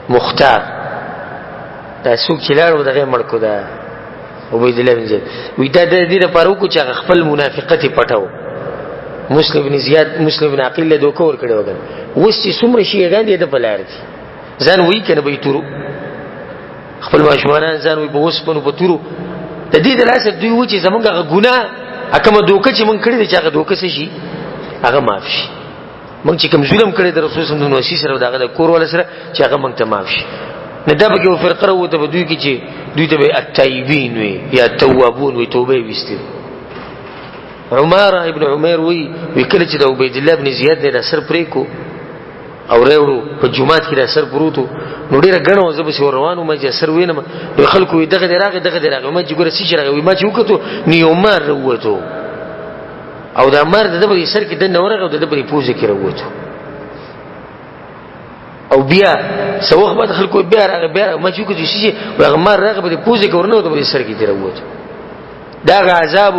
مختار، دا څوک چې لاړ و دغه مړ کو، دا عبیدالله بن زیاد. وی دا د دې لپاره وکړو چې هغه خپل منافقت یې پټاو. مسلم بن زیاد، مسلم بن عقیل له دوکه ورکړی وګڼ. اوس چې څومره شیعهګان دي د په لار دي، ځان وایي که نه به یې تورو خپل ماشومان ځان وایي په اوسپنو په تورو. د دې د لاسه دوی و چې زمونږ هغه ګناه کومه دوکه چې مونږ کړې ده چې هغه دوکه څه شي، هغه معاف شي. مونږ چې کوم ظلم کړی د رسول صلی الله علیه وسلم سره، د هغه د کور والا سره، چې هغه مونږ ته معاف شي. نه دا پکې یو فرقه راووته په دوی کې چې دوی ته به التایبین وي یا توابون وي، توبه یې ویستې. عماره ابن عمیر وی وی کله چې د عبید الله بن زیاد نه د سر پرې کو او راوړو په جومات کې د سر پروتو، نو ډېره ګڼه وه، زه پسې ور روان وم چې سر وینم. نو خلکو وی دغه دی راغی، دغه دی راغی. ما چې ګوره څه شي راغی، وی ما چې وکتو نو یو مار راووتو او دا مار د ده په سر کې دننه ورغی او د ده په پوزه کې راووتو. او بیا څه وخت بعد خلکو بیا راغی، بیا راغی. ما چې وکتو څه شي، هغه مار راغی په پوزه کې ورننوت، په سر کې ترې راووتو. دا هغه عذاب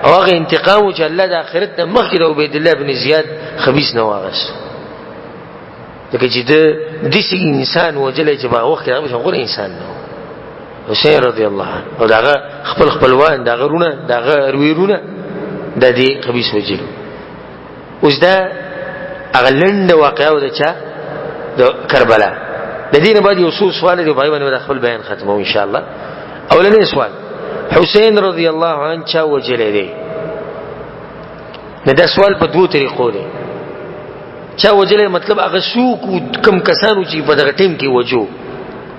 او هغه انتقام چې الله د آخرت نه مخکې د عبید الله بن زیاد خبیث نه واغست، ځکه چې ده داسې انسان وژلی چې په هغه وخت کې هغه غوره انسان نه و. حسین رضی الله عنه او د هغه خپل خپلوان، د هغه وروڼه، د هغه ورویرونه د دې خبیث وژلي. اوس دا هغه لنډه واقعه وه د چا؟ د کربلا. د دې نه بعد یو څو سوال دی، په هغې باندې به د خپل بیان ختموم ان شاء الله. اولنی سوال، حسین رضی الله عنه چا وژلی دی؟ نه دا سوال په دوو طریقو دی. چا وژلی مطلب هغه څوک کوم کسانو چې په دغه ټیم کې وجو،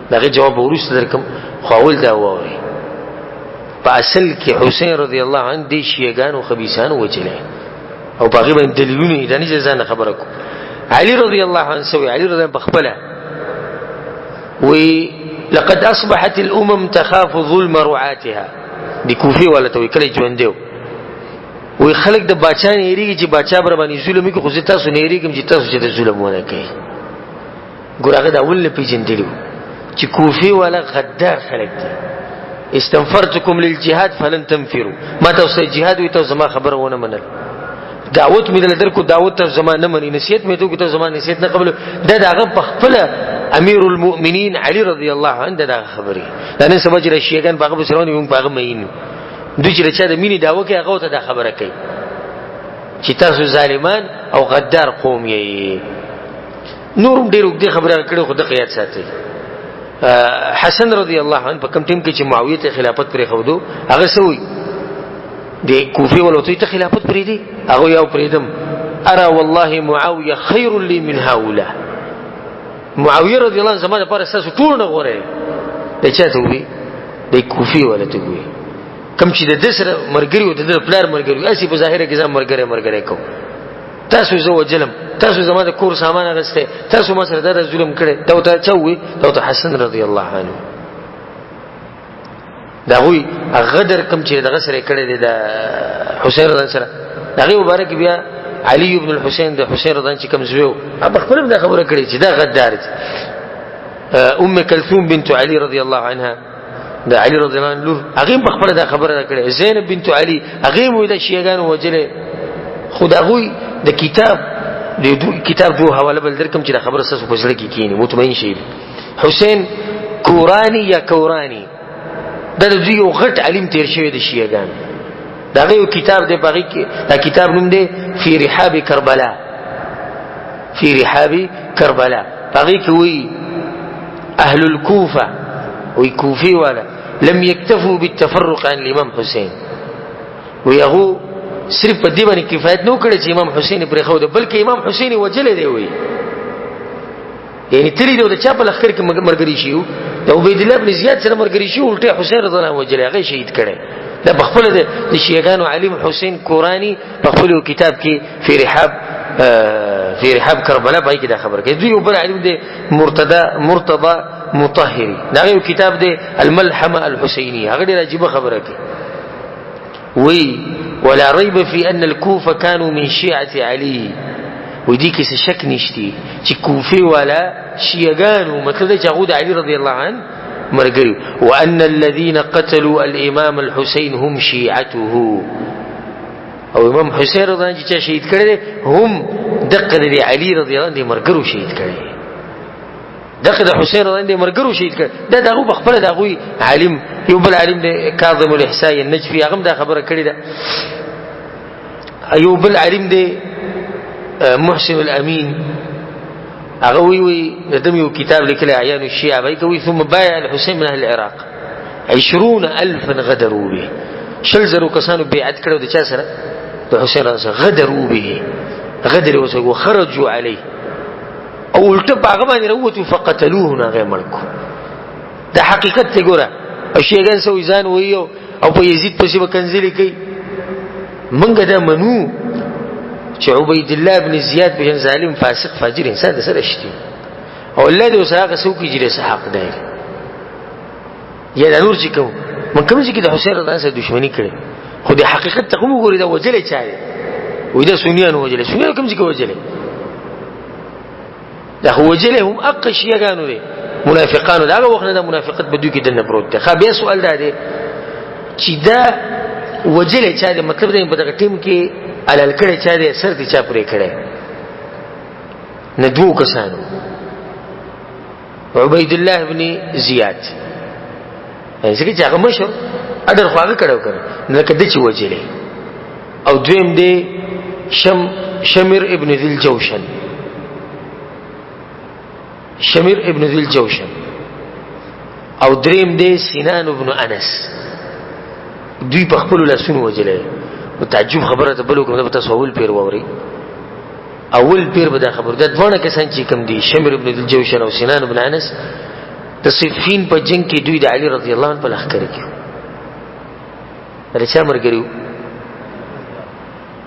د هغې جواب به وروسته درکړم، خو اول دا واورئ. په اصل کې حسین رضی الله عنه دې شیعهګانو خبیثانو وژلی او په هغې باندې دلیلونه دي، دا نه چې ځان خبره کوم. علي رضی الله عنه سوی، علي رضی الله په خپله وی لقد اصبحت الامم تخاف ظلم رعاتها. د کوفی والا ته وی کله ژوند دی وی خلک د باچا نه یریږي چې باچا بر باندې ظلم وکړي، خو زه تاسو نه یریږم چې تاسو چې د ظلم ونه کوي. ګور هغه د اول نه پېژندلي وو چې کوفي والا غدار خلک دي. استنفرتکم للجهاد فلن تنفروا، ما تاسو جهاد وی تاسو زما خبره ونه منل، دعوت مې دل درکو دعوت تاسو زما نه مني، نصیحت مې ته تاسو زما نصیحت نه قبول. دا دغه په خپل امیر المؤمنین علی رضی الله عنه دا خبرې دا نن سبا چې شیعاګان په هغه بسرونه یو په هغه مین دوی چې چا د مینې دعوه کوي هغه ته دا خبره کوي چې تاسو ظالمان او غدار قوم یې. نورم ډېر اوږدې خبره کړې خو دغه یاد ساتئ. حسن رضی الله عنه په کوم ټیم کې چې معاویه ته خلافت پرې خودو هغه څه وایي؟ د کوفه ولو ته خلافت پریدي، هغه یو پریدم. ارى والله معاويه خير لي من هؤلاء. معاويه رضی الله عنه زما لپاره ستاسو ټول نه غوره دی. چا ته ووی؟ د کوفي ولا ته ووی، کوم چې د ده سره ملګري و، د ده پلار ملګري و، هسې په ظاهره کې ځان ملګری ملګری کوم. تاسو زه وجلم، تاسو زما د کور سامان اخیستی، تاسو ما سره دا ظلم کړی. دا ورته چا ووی؟ دا ورته حسن رضی الله عنه. د هغوی غدر کوم چې دغه سره کړی دی، د حسین رضی سره، د هغې مبارک بیا علی بن الحسین، د حسین رضی چې کوم زوی و، هغه خپل هم دا خبره کړې چې دا غدار دی. ام کلثوم بنت علی رضی الله عنها، د علی رضی الله عنه لور، هغې هم په خپله دا خبره کړې. زینب بنت علی، هغې هم وایي دا شیعهګانو وژلی. خو د هغوی د کتاب، د کتاب دوه حواله بل درکم چې دا خبره ستاسو په زړه کې کښېني، مطمئن شئ. حسین کورانی یا کورانی، دا د دوی یو غټ عالم تیر شوی د شیعهګانو، د هغه یو کتاب دی، په هغې کې دا کتاب نوم دی فی رحاب کربلا، فی رحاب کربلا. په هغې کې وایي اهل الكوفة، وایي کوفي والا لم يكتفوا بالتفرق عن الامام حسین، وایي هغو صرف په دې باندې کفایت نه وکړی چې امام حسین یې پرېښوده، بلکې امام حسین یې وژلی دی. وایي یعنی تللی دی د چا په لښکر کې ملګري شي، د عبیدالله بن زیاد سره ملګري شي، الټه حسین رضی الله عنه وژلی، هغه شهید کړی. دا په خپله د شیعهګانو عالم حسین کوراني په خپل یو کتاب کې فی رحاب، فی رحاب کربلا، په کې دا خبره کوي. دوی یو بل عالم دی مرتضی مطهري، دا یو کتاب دی الملحمه الحسینیه، هغه ډېره عجیبه خبره کوي. وی ولا ريب في ان الكوفه كانوا من شيعه علي، وی دې کې څه شک نشتی چې کوفي والا شیعهګانو، مطلب دا چې هغه د علي رضی الله عنه مرګري، وان الذين قتلوا الامام الحسين هم شيعته. او امام حسین رضی الله عنه چې شهید کړي هم دقه د علي رضی الله عنه مرګرو شهید کړي، دغه د حسین رضی الله مرګرو شهید کړ. دا دغه په خپل دغه عالم، یو بل عالم دی کاظم الاحساء النجفي، هغه دا خبره کړې ده. یو بل عالم دی محسن الامین، هغه وی وی دم یو کتاب لیکلی اعیان الشیعه، وی کوي ثم بايع الحسین من اهل العراق 20,000 غدروا به، شل زرو کسانو بیعت کړو د چا سره؟ د حسین رضی الله، غدروا به، غدر وسو خرجوا عليه، او الټه په هغه باندې راووتو فقتلوه، نو هغه مړ کړو. دا حقیقت دی ګوره. او شیعهګان څه وایي؟ ځان وایي او په یزید پسې به کنځلې کوي. موږ دا منو چې عبید الله بن زیاد په ظالم فاسق فاجر انسان د سره شتي، او الله دې اوس هغه څوک چې له حق دی یا د نور چې کوم من کوم چې د حسین رضی الله سره دښمنی کړي، خو د حقیقت ته کوم وګوري دا وجلې چا دی؟ وای دا سنیانو وجلې، سنیانو کوم چې وجلې؟ دا خو وجلې هم اق شیعهګانو دي، منافقانو. دا هغه وخت نه د منافقت په دوی کې دننه پروت دی. ښه بیا سوال دا دی چې دا وجلې چا دی؟ مطلب دی په دغه ټیم کې حلال کړی چا دی، سر دې چا پرې کړی؟ نه دوو کسانو، عبید الله ابن زیاد، ځکه چې هغه مشر اډر خو هغه کړو کنه، لکه د چې وجلې، او دویم دی شمر ابن ذل جوشن، شمر ابن ذل جوشن، او دریم دی سنان ابن انس. دوی په خپل لاسونو وجلې. او تعجب خبره ته بلو کوم، دا تاسو اول پیر ووري، اول پیر به دا خبر. دا دوه کسان چې کوم دي، شمر ابن الجوشن او سنان ابن انس، د صفین په جنگ کې دوی د علی رضی الله عنه په لښکر کې د چا ملګري؟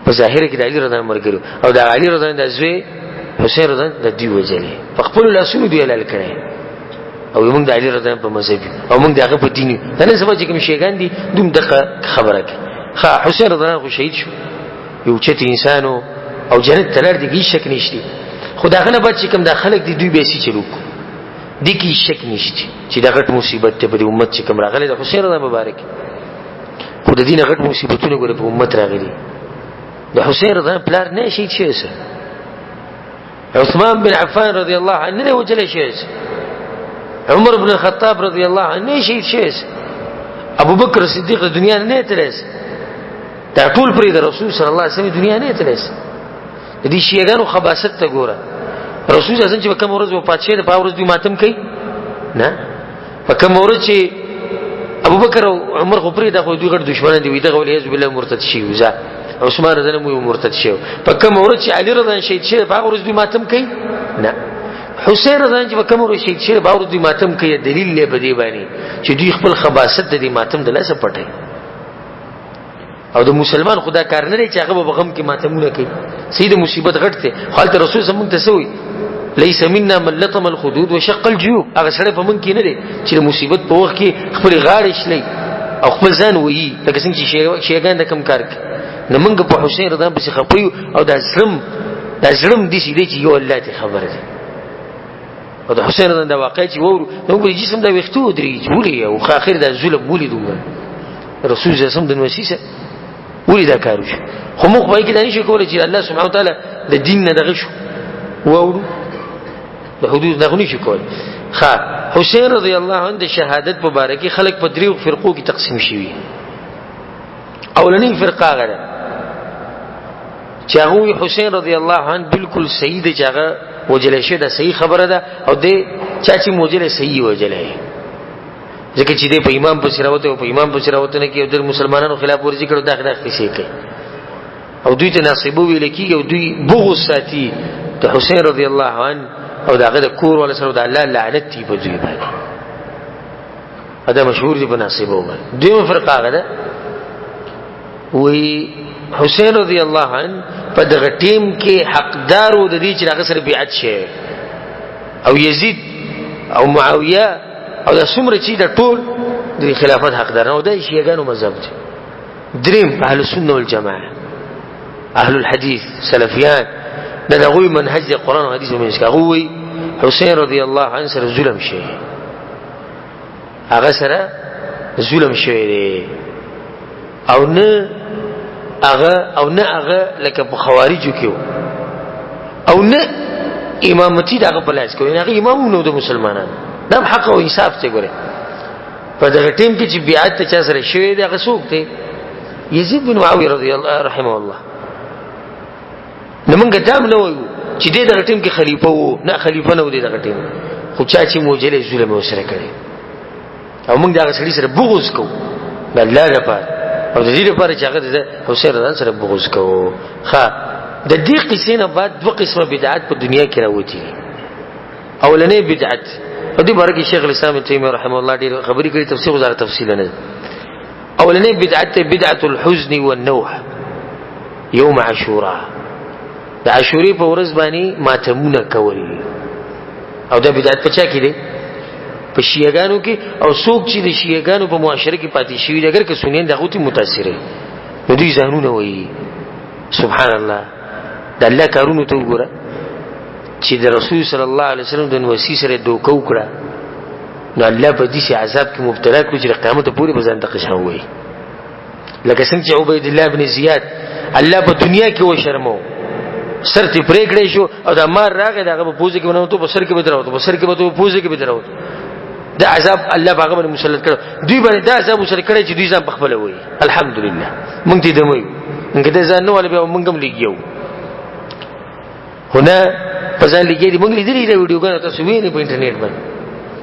په ظاهر کې د علی رضی الله ملګري، او د علی رضی الله د زوی حسین رضی الله د دوی وجلې په خپل لاسونو دوی حلال کړي. او موږ د علی رضی الله په مذهب او موږ د هغه په دین. دا نن سبا چې کوم شیګان دي دوم دغه خبره کوي. ښه حسین رضی الله شهید شو، یو چت انسانو او جنت ته لاړ دی، هیڅ شک نشته. خو د هغه نه بعد چې کوم دا خلک دي دوی بیا څه چلو کو دي کې شک نشته چې دا غټ مصیبت ته په دې امت چې کوم راغلی د حسین رضی مبارک، خو د دین غټ مصیبتونه ګوره په امت راغلي. د حسین رضی پلار نه شهید شوی، عثمان بن عفان رضی الله عنه نه وجل شوی، عمر بن الخطاب رضی الله عنه نه شهید شوی، ابو بکر صدیق د دنیا نه تللی، دا ټول پرې د رسول صلی الله علیه وسلم دنیا نه تللی. د دې شیعهګانو خباست ته ګوره، رسول الله چې په کوم ورځ وفات شوی د په ورځ دوی ماتم کوي نه، په کوم ورځ چې ابو ابوبکر او عمر خو پرېږده، خو دوی غټ دښمنان دي، وایي دغه والعیاذ بالله مرتد شوي وو. ځه عثمان رضی الله عنه مرتد شوی. په کومه ورځ چې علي رضی الله شهید شوی په هغه ورځ دوی ماتم کوي؟ نه. حسین رضی الله چې په کومه ورځ شهید شوی په هغه ورځ دوی ماتم کوي. دلیل دی په دې باندې چې دوی خپل خباست د دې ماتم د لاسه پټوي. او د مسلمان خدا کار نه دی چې هغه به غم کې ماتمونه کوي. سید مصیبت غټ دی. خو هلته رسول زمونږ ته څه وایي؟ ليس منا من لطم الخدود وشق الجيوب. هغه سړی په مونږ کې نه دی چې د مصیبت په وخت کې خپلې غاړې شلوي او خپل ځان وهي، لکه څنګه چې شیعهګان د کوم کار کوي. نو مونږ په حسین رضی الله پسې خفه یو او دا زړم دا زړم داسې دی چې یو الله ته خبره ده. او د حسین رضی الله دا واقعه چې واورو نو موږ جسم دا ویښتو ودرېږي چې ولې او آخر دا ظلم ولې دومره رسول صلی الله علیه وسلم د نوسي سره ولې دا کار وشو؟ خو موږ په کې دا نشو کولی چې الله سبحانه وتعالی د دین نه دغه شو واورو، د حدود نه خو نشو کولی. ښه، حسین رضی الله عنه د شهادت په باره کې خلک په دریو فرقو کې تقسیم شوي. اولنۍ فرقه هغه ده چې هغوی حسین رضی الله عنه بالکل صحیح دی چې هغه وژلی شوی، دا صحیح خبره ده او دی چا چې وژلی صحیح وژلی، ځکه چې دی په امام پسې راوتی او په امام پسې راوتی نه کوي او د مسلمانانو خلاف ورزي کړو دا خلاف قصې کوي او دوی ته ناصبو ویل کېږي او دوی بغض ساتي د حسین رضی الله عنه او د هغه د کور والا سره د الله لعنت دی په دوی باندې. دا مشهور دی په ناصبو باندې. دویمه فرقه هغه ده وی حسین رضی الله عنه په دغه ټیم کې حقدار و د دې چې هغه سره بیعت شي او یزید او معاویه او دا څومره چې د ټول د خلافت حقدار نه، دا شیعهګانو مذهب دی. دریم اهل السنه والجماعه، اهل الحديث، سلفیان، دا د هغوی منهج دی، قرآن او حدیث منځ کې. هغوی حسین رضی الله عنه سره ظلم شوی، هغه سره ظلم شوی دی او نه هغه او نه هغه لکه په خوارجو کې او نه امامتي دغه په لاس کې، هغه امام نو د مسلمانانو. دا حق او انصاف ته ګوره. په دغه ټیم کې چې بیعت ته چا سره شوی دی هغه څوک دی؟ یزید بن معاویه رضی الله رحمه الله. نو موږ دا هم نه وایو چې دی دغه ټیم کې خلیفه وو، نه خلیفه نه و دی دغه ټیم، خو چا چې موجلې ظلم یې ورسره کړی او موږ د هغه سړي سره بغض کوو د الله لپاره او د دې لپاره چې هغه د حسین رضی سره بغض کوو. ښه، د دې قصې نه بعد دوه قسمه بدعت په دنیا کې راوتي دي. اولنې بدعت په دې باره کې شیخ الاسلام ابن تیمیه رحمه الله ډېر خبرې کړي، تفسیر خو زره تفصیل نه. اولنې بدعت بدعت الحزن والنوح یوم عاشورا، د عاشورې په ورځ باندې ماتمونه کول. او دا بدعت په چا کې دی؟ په شیعهګانو کې. او څوک چې د شیعهګانو په معاشره کې پاتې شوي دي، اګر که سنیان د هغو ته متاثر دي، نو دوی ځانونه وایي سبحان الله. د الله کارونو ته وګوره چې د رسول صلی الله علیه وسلم د نوسی سره دوکه وکړه، نو الله په دې عذاب کې مبتلا کړو چې قیامت پورې به ځان ته قشان وایي. لکه څنګه چې عبید الله بن زیاد الله په دنیا کې وشرمو، سر ته پرې کړی شو او دا مار راغی، دا هغه په پوزه کې ونوتو، په سر کې به دراوتو، په سر کې به په پوزه کې به دراوتو. دا عذاب الله په هغه باندې مسلط کړو، دوی باندې دا عذاب مسلط کړی چې دوی ځان په خپله وایي. الحمدلله مونږ ته دمو یو، موږ دې ځان نه ولې بیا مونږ هم لګیو، خو نه په ځان لګیا دي. مونږ لیدلي دا ویډیوګانې تاسو وینئ په انټرنیټ باندې،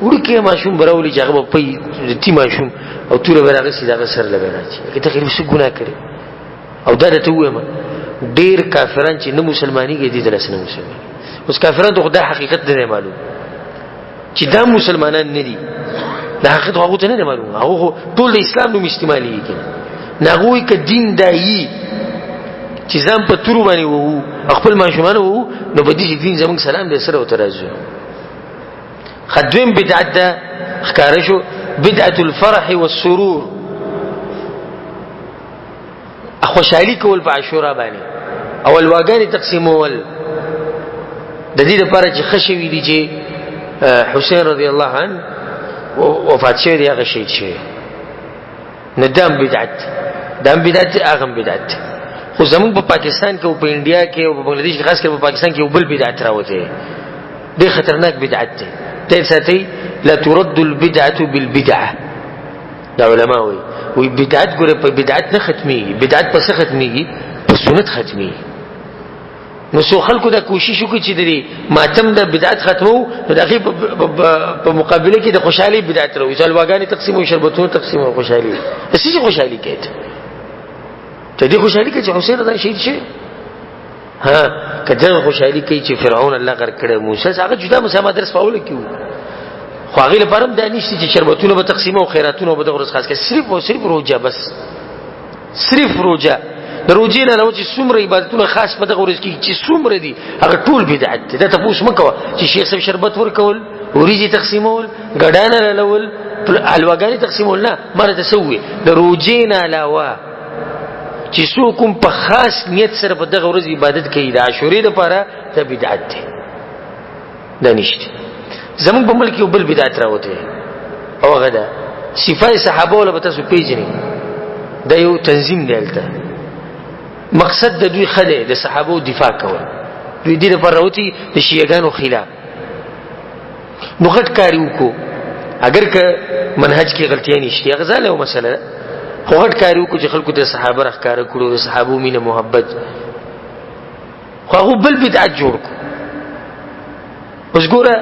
وړوکی ماشوم به راولي چې هغه به پی تی ماشوم او توره به راغسي د هغه سر له به راچي، لکه تقریب څه ګناه کړې. او دا درته ووایم ډېر کافران چې نه مسلمانېږي دې ته نه مسلمان. اوس کافران ته خو دا حقیقت نه دی معلوم چې دا مسلمانان نه دي، دا حقیقت خو هغو ته نه دی معلوم. هغه خو ټول د اسلام نوم استعمالېږي که نه، هغوی که دین دایي چې ځان په تورو باندې ووهو او خپل ماشومان ووهو، نو په دې چې دین زموږ سلام دی سره ورته راځو. خدویم بدعت ده ښکاره شو، بدعت الفرح والسرور، خوشحالي کول په عاشورا باندې او الواګانې تقسیمول د دې لپاره چې ښه شوي دي چې حسین رضی الله عنه وفات شوی دی، هغه شهید شوی. نو دا هم بدعت، دا هم بدعت، هغه هم بدعت. خو زموږ په پاکستان کې او په انډیا کې او په بنګلادیش کې، خاص کر په پاکستان کې یو بل بدعت راوتی، ډېر خطرناک بدعت دی. ته ساتي لا ترد البدعه بالبدعه. دا علما وایي، وایي بدعت ګوره په بدعت نه ختمېږي، بدعت په څه ختمېږي؟ په سنت ختمېږي. نو څو خلکو دا کوشش وکړي چې د ماتم د بدعت ختمو، نو د هغې په مقابله کې د خوشحالي بدعت راوړي، حلواګانې تقسیموي، شربتونه تقسیموي، خوشحالي څه شي خوشحالي کوي؟ ته دې خوشحالي کوي چې حسین رضی شهید شي؟ ها، که دغه خوشحالي کوي چې فرعون الله غرق کړی، موسی هغه جدا مسامه درس په اوله کې وو، خو هغې لپاره هم دا نشته چې شربتونه به تقسیموي او خیراتونه به دغه ورځ خاص کوي، صرف او صرف روژه، بس صرف روژه. د روژې نه علاوه چې څومره عبادتونه خاص په دغه ورځ کې چې څومره دي هغه ټول بدعت دي. دا تپوس مه کوه چې شیخ صاحب شربت ورکول، وریجې تقسیمول، ګډانه لول، حلواګانې تقسیمول، نه، ما راته څه ووایي. د روژې نه علاوه چې څوک هم په خاص نیت سره په دغه ورځ عبادت کوي د عاشورې دپاره، دا بدعت دی، دا نشته. زموږ په ملک یو بل بدعت راوتی او هغه ده صفای صحابه ولا به تاسو پیژنئ، دا یو تنظیم دی. هلته مقصد د دوی ښه دی، د صحابو دفاع کول، دوی دې لپاره راوتي د شیعهګانو خلاف. نو غټ کار یې وکړو، اګر که منهج کې غلطیانې نشته، هغه ځانله یوه مسله ده، خو غټ کار یې وکړو چې خلکو ته صحابه راښکاره کړو، د صحابو مینه محبت. خو هغه بل بدعت جوړ کو. اوس ګوره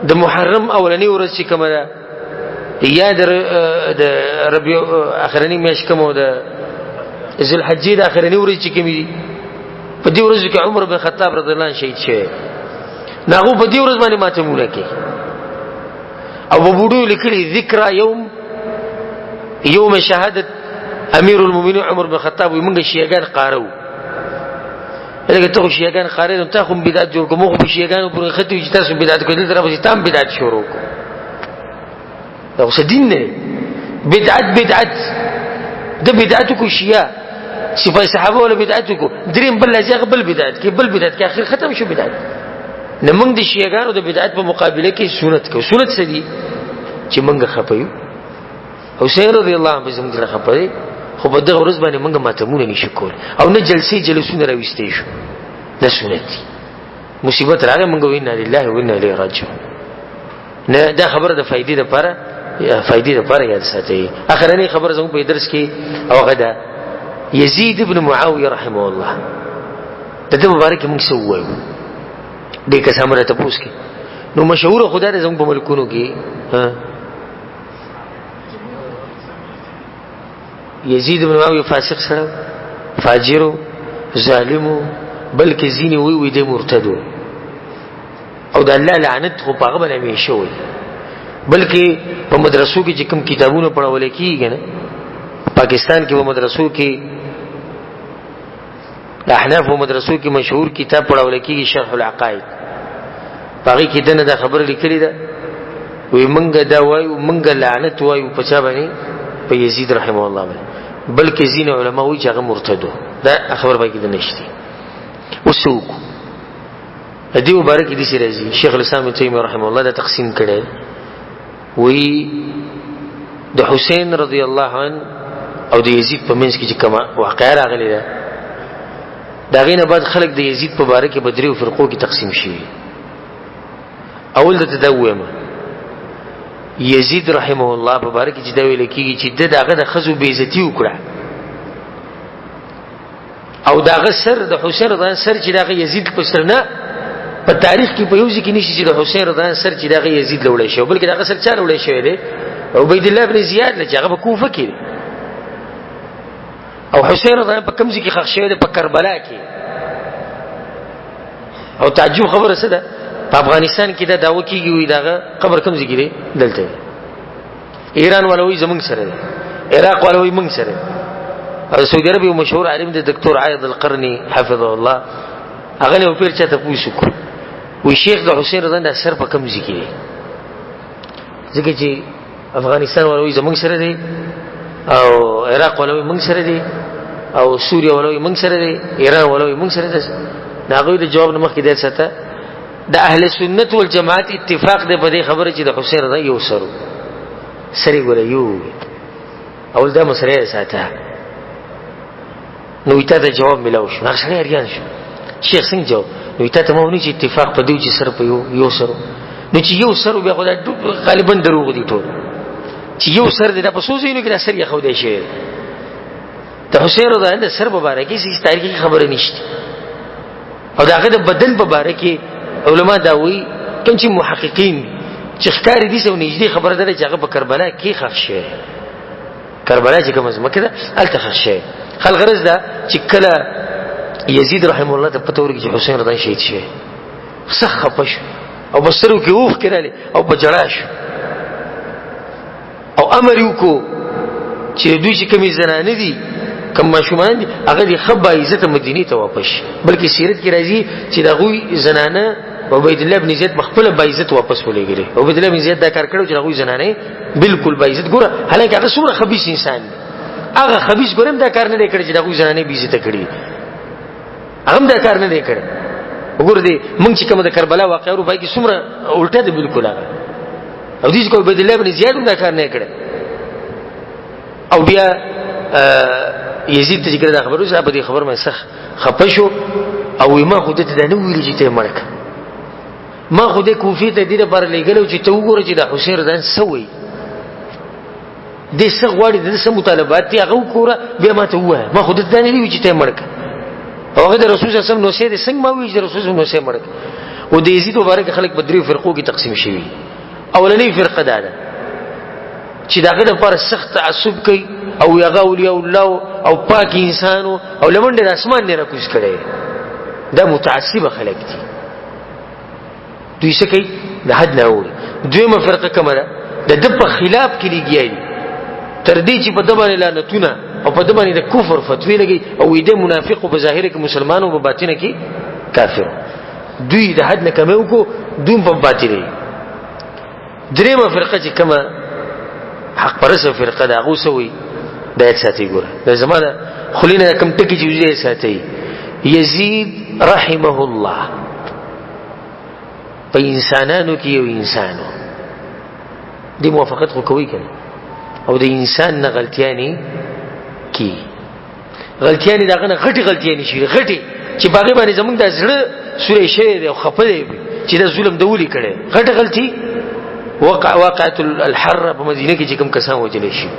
د محرم اولنی ورځ چې کومه ده یا د ربیع اخرنی میاشت کومه ده، ذوالحجې د اخرنی ورځ چې کومې دي، په دې ورځ کې عمر بن خطاب رضی الله عنه شهید شوی. نو هغه په دې ورځ باندې ماتمونه کوي او په بوډو لیکلي ذکر یوم شهادت امیر المؤمنین عمر بن خطاب. وي موږ شیعهګان قارو، لکه ته خو شیعهګان قارې، نو تا خو بدعت جوړ کوم، خو په شیعهګانو پورې ختي چې تاسو بدعت کوئ، دلته راپسې تام بدعت شروع کو. دا خو څه دین دی؟ بدعت بدعت د بدعت کو شیعه صفای صحابه ولا بدعت کو، دریم بل ځای بل بدعت کې بل بدعت کې، اخر ختم شو بدعت. نه، موږ د شیعهګانو د بدعت په مقابله کې سنت کو. سنت څه دي؟ چې موږ خپه یو، حسین رضی الله عنه زموږ سره خپه دی، خو په دغه ورځ باندې موږ ماتمونه نشو کول او نه جلسې جلسونه راویستی شو. دا سنت دي. مصیبت راغی، موږ وینا لله و انا الیه راجعون. نه، دا خبره د فائدې لپاره، فائدې لپاره یاد ساتئ. اخرنی خبره زموږ په درس کې او هغه ده یزید ابن معاویه رحمه الله، د دې مبارک موږ څه ووایو؟ دې کسان راته پوس کې نو مشهور خدای دې زموږ په ملکونو کې یزید بن معاویه فاسق سره، فاجرو، ظالمو، بلکې ځینې وی وی دی مرتدو او د الله لعنت خو په هغه باندې همیشه وي. بلکې په مدرسو کې چې کوم کتابونه پړول کېږي نه، پاکستان کې په مدرسو کې، د احناف په مدرسو کې مشهور کتاب پړول کېږي شرح العقائد، په هغې کې دنه دا خبره لیکلې ده، وی منګه دا وایو، منګه لعنت وایو په چا باندې؟ په یزید رحمه الله باندې. بلکې ځینې علما وایي چې هغه مرتد و. دا خبر پای کې نشته. اوس څه وکړو؟ د دې مبارک داسې راځي، شیخ الاسلام ابن تیمیه رحمه الله دا تقسیم کړی، وی د حسین رضی الله عنه او د یزید په منځ کې چې کومه واقعه راغلې ده، د هغې نه بعد خلک د یزید په باره کې په دریو فرقو کې تقسیم شوي. اول درته دا ووایم، یزید رحمه الله په باره کې چې دا ویل کېږي چې ده د هغه د ښځو بېعزتي وکړه او د هغه سر، د حسین رضی الله سر چې د هغه یزید په سر، نه، په تاریخ کې په یو ځای کې نشته چې د حسین رضی الله سر چې د هغه یزید لوړی شوی، بلکې د هغه سر چا لوړی شوی دی؟ عبید الله بن زیاد له، چې هغه په کوفه کې دی. او حسین رضی الله په کوم ځای کې ښخ شوی دی؟ په کربلا کې. او تعجب خبره څه ده؟ په افغانستان کې دا دعوه کېږي، وایي د هغه قبر کوم ځای کې دی؟ دلته دی. ایران والا وایي زمونږ سره دی، عراق والا وایي مونږ سره دی. او سعودي عرب یو مشهور عالم دی دکتور عائض القرني حفظه الله، هغه نه پیر چاته پوښتنه وکړه، وی شیخ د حسین رضی الله سر په کوم ځای کې دی؟ ځکه چې افغانستان والا وایي زمونږ سره دی، او عراق والا وایي مونږ سره دی، او سوریا والا وایي مونږ سره دی، ایران والا وایي مونږ سره دی. د هغوی د جواب نه مخکې دی ساته، د اهل سنت والجماعت اتفاق دی په دې خبره چې د حسین رضی یو سرو سری ګوره یو اول دا مسله ساته. نو ته ته جواب ملاو شو، هغه سړی اریان شو، شیخ څنګه جواب؟ نو ته ته مونږ چې اتفاق په دې چې سر په یو یو سرو، نو چې یو سر بیا خدای غالبا دروغ دي ټول، چې یو سر دې په سوزینو کې سر یې خو دې شي. د حسین رضی الله سر مبارک هیڅ تاریخي خبره نشته. او د هغه د بدن په باره کې علما دا وایي کوم چې محققین چې ښکاري دي څه نږدې خبره ده چې هغه په کربلا کې ښخ شوی. کربلا چې کومه ځمکه ده هلته ښخ شوی. خل غرض ده چې کله یزید رحمه الله ته پته ورګي چې حسین رضی شهید شوی، سخت خفه شو او په سترګو کې اوښکې راغلې او په ژړا شو او امر یې وکړو چې دوی چې کومې زنانه دي کوم ماشومان دي هغه دې ښه باعزته مدینې ته واپس شي. بلکې سیرت کې راځي چې د هغوی زنانه عبید الله بن زیاد په خپله باعزت واپس ولېږلې. عبید الله بن زیاد دا کار کړی چې د هغوی زنانه بالکل باعزت. ګوره حالانکه هغه څومره خبیث انسان دی، هغه خبیث ګوره هم دا کار نه دی کړی چې د هغوی زنانه بې عزته کړي، هغه هم دا کار نه دی کړی. وګوره دې موږ چې کومه د کربلا واقعه ورو پای کې څومره الټه ده بالکل هغه. او دې چې کوم عبید الله بن زیاد هم دا کار نه کړی. او بیا یزید ته چې کله دا خبر وشوه په دې خبر باندې سخت خفه شو او وایي ما خو دې ته دا نه ویلي چې ته یې مړ کړه، ما خو دې کوفې ته دې لپاره لېږلی و چې ته وګوره چې دا حسین رضی الله څه وایي، دې څه غواړي، د دې څه مطالبات دي، هغه وګوره بیا ما ته ووایه. ما خو دې ته دا نه ویلي چې ته یې مړ کړه. او هغه د رسول صلی الله علیه وسلم نوسې دی، څنګه ما وویل چې د رسول صلی الله علیه وسلم نوسې مړ کړه. او د یزید مبارک خلک په دریو فرقو کې تقسیم شوي. اولنۍ فرقه دا ده چې د هغه لپاره سخت تعصب کوي او هغه اولیاء الله او پاک انسان او لمنډه د اسمان نه راکوز کړي، دا متعصبه خلک دي. دوی څه کوي؟ د حد نه اوړي. دویمه فرقه کومه ده؟ د ده په خلاف کې لګیا دي تر دې چې په ده باندې لعنتونه او په ده باندې د کفر فتوی لګي او وایي دی منافق په ظاهر کې مسلمان او په باطنه کې کافر. دوی د حد نه کمی وکړو، دوی په باطل دي. درېیمه فرقه چې کومه حق پرسته فرقه ده، هغه څه وایي؟ دا یاد ساتئ. ګوره دا زما د خولې نه کوم ټکي چې وځي یاد ساتئ. یزید رحمه الله په انسانانو کې یو انسانو دې موافقت خو کوي کنه، او د انسان نه غلطیانې کی غلطیانې دغه نه غټي غلطیانې شي، غټي چې باغې باندې زمونږ د زړه سورې شوی دی او خفه دی چې دا ظلم د ولي کړي. غټه غلطي واقعة الحر په مدینه کې چې کوم کسان وژل شي،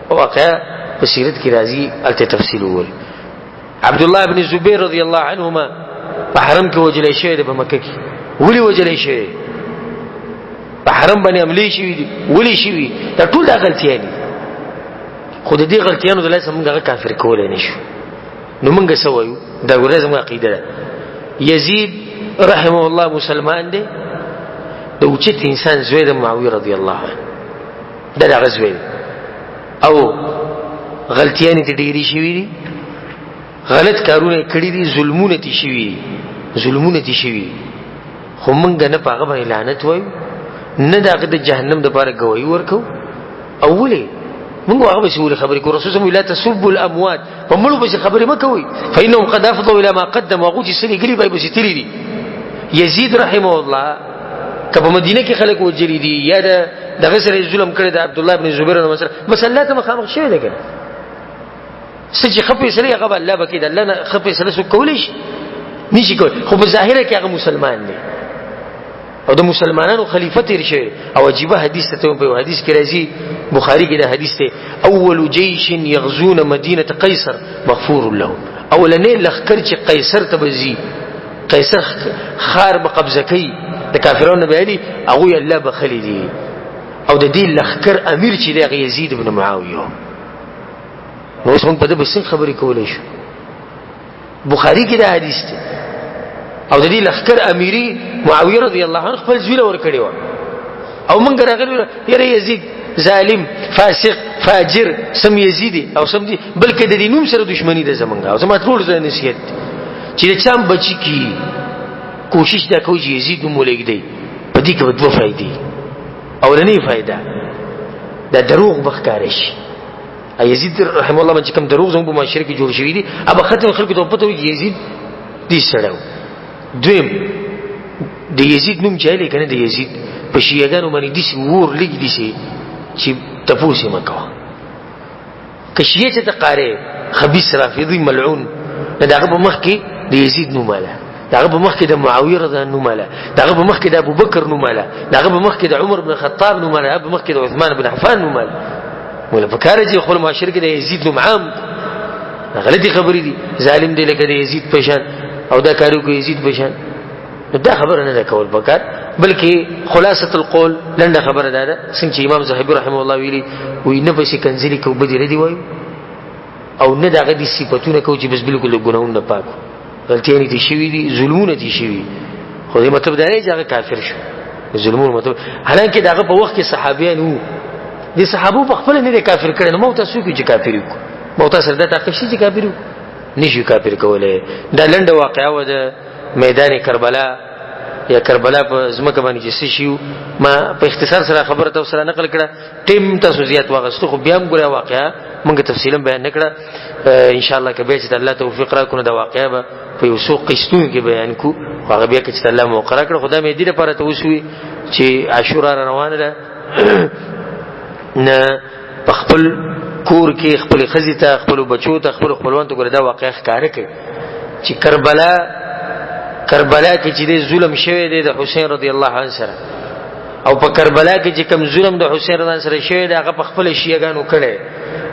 واقعه په سیرت کې راځي، هلته تفصیل وګورئ. عبد الله بن زبیر رضی الله عنهما په حرم کې وژل شوی دی، په مکه کې ولي وژل شوی، په حرم باندې حملې شوي دي، ولي شوي. دا ټول دا غلطیان دي، خو د دې غلطیانو د لاسه موږ هغه کافر کولی نه شو. نو موږ څه وایو؟ دا ګوره زموږ عقیده ده. یزید رحمه الله مسلمان دی، د اوچت انسان زوی د معاویه رضی الله عنه، دا د هغه زوی دی. او غلطیانې ته ډېرې شوي دي، غلط کارونه یې کړي دي، ظلمونه ترې شوي دي، ظلمونه ترې شوي دي. خو موږ نه په هغه باندې لعنت وایو، نه د هغه د جهنم دپاره ګواهي ورکوو. او ولې موږ هغه پسې ولې خبرې کوو؟ رسول صلی الله علیه وسلم لا تسبوا الاموات، په مړو پسې خبرې مه کوئ، فانهم قد افضوا الى ما قدموا. هغوی چې څه لیکلي پای پسې تللي دي. یزید رحمه الله که په مدینه کې خلک وژلي دي یا د دغه سره یې ظلم کړی د عبدالله بن زبیر نه مثلا بس الله ته مخامخ شوی دی که نه، څه چې ښه فیصله هغه به الله به کوي، د الله نه ښه فیصله څوک کولی شي؟ نشي کولی. خو په ظاهره کې هغه مسلمان دی او د مسلمانانو خلیفه تیر شوی. او عجیبه حدیث ته په حدیث کې راځي، بخاری کې دا حدیث دی، اول جیش یغزون مدینه قیصر مغفور له. اولنې لښکر چې قیصر ته به ځي، قیصر ښار به قبضه کوي، د کافرانو به علي، هغوی الله بخښلي دي. او د دې لښکر امیر چې دی هغه یزید بن معاویه. نو اوس موږ په دې پسې خبرې کولی شو. بخاری کې دا حدیث دی. او د دې لښکر امیری معاویه رضی الله عنه خپل زوی له ورکړی وه. او موږ راغلو یاره یزید ظالم فاسق فاجر سم یزید او سم دی، بلکې د دې نوم سره دښمني ده زمونږ. او زما ټول ځای نصیحت دی چې د چا بچی کی کوشش دا کوي چې یزید نوم ولېږدي. په دې کې به دوه فایدې. اولنۍ فایده دا دروغ به ښکاره شي. یزید رحم الله باندې کوم دروغ زموږ په معاشره کې جوړ شوي دي، هغه ختم خلکو ته پته وي چې یزید دې سړی و. دویم د یزید نوم چې دی که نه، د یزید په شیعهګانو باندې داسې ور لږ داسې چې تپوس یې مه کوه. که شیعه چې ته قارې خبیث رافضي ملعون، نو د هغه په مخ کې د یزید نوم اله، د هغه په مخ کې د معاویه رضی الله نوم اله، د هغه په مخ کې د ابوبکر نوم اله، د هغه په مخ کې د عمر بن خطاب نوم اله، د هغه په مخ کې د عثمان بن عفان نوم اله. ولا په کار چې خپل معاشره کې د یزید نوم عام غلطي خبرې دي، ظالم دی لکه د یزید په شان. او دا کار وکړو یزید په شان، نو دا خبره نه ده کول پکار. بلکې خلاصة القول لنډه خبره دا ده څنګه چې امام ذهبي رحمه الله ویلي، وایي نه پسې کنځلې کوو، بدې ردې وایو، او نه د هغه دې صفتونه کوو چې بس بالکل د ګناهونو نه پاک وو. غلطیانې دې شوي دي، ظلمونه دې شوي، خو دې مطلب دا نه چې هغه کافر شو. ظلمونه مطلب حالانکه د هغه په وخت کې صحابیان وو، دې صحابو په خپله نه دی کافر کړی، نو موږ تاسو کې چې کافر وکړو، موږ تاسو سره دا تعقیب شي چې کافر وکړو، نشو کافر کولی. دا لنډه واقعه وه د میدان کربلا یا کربلا په ځمکه باندې چې څه شي، ما په اختصار سره خبره تاسو سره نقل کړه. ټیم تاسو زیات واغستو، خو بیا هم ګوره واقعه موږ تفصیلا بیان نه کړه. ان شاء الله که بیا چې الله توفیق راکړو دا واقعه به په یو څو قسطونو کې بیان کو، خو هغه بیا که چې الله موقع راکړه. خو دا مې دې لپاره ته وسوي چې عاشورا را روانه ده، نه په خپل کور کې خپل ښځې ته، خپلو بچو ته، خپلو خپلوانو ته ګوره دا واقعه ښکاره کړي چې کربلا کې چې دی ظلم شوی دی د حسین رضی الله عنه سره، او په کربلا کې چې کوم ظلم د حسین رضی الله سره شوی دی هغه په خپل شیعهګانو کړی،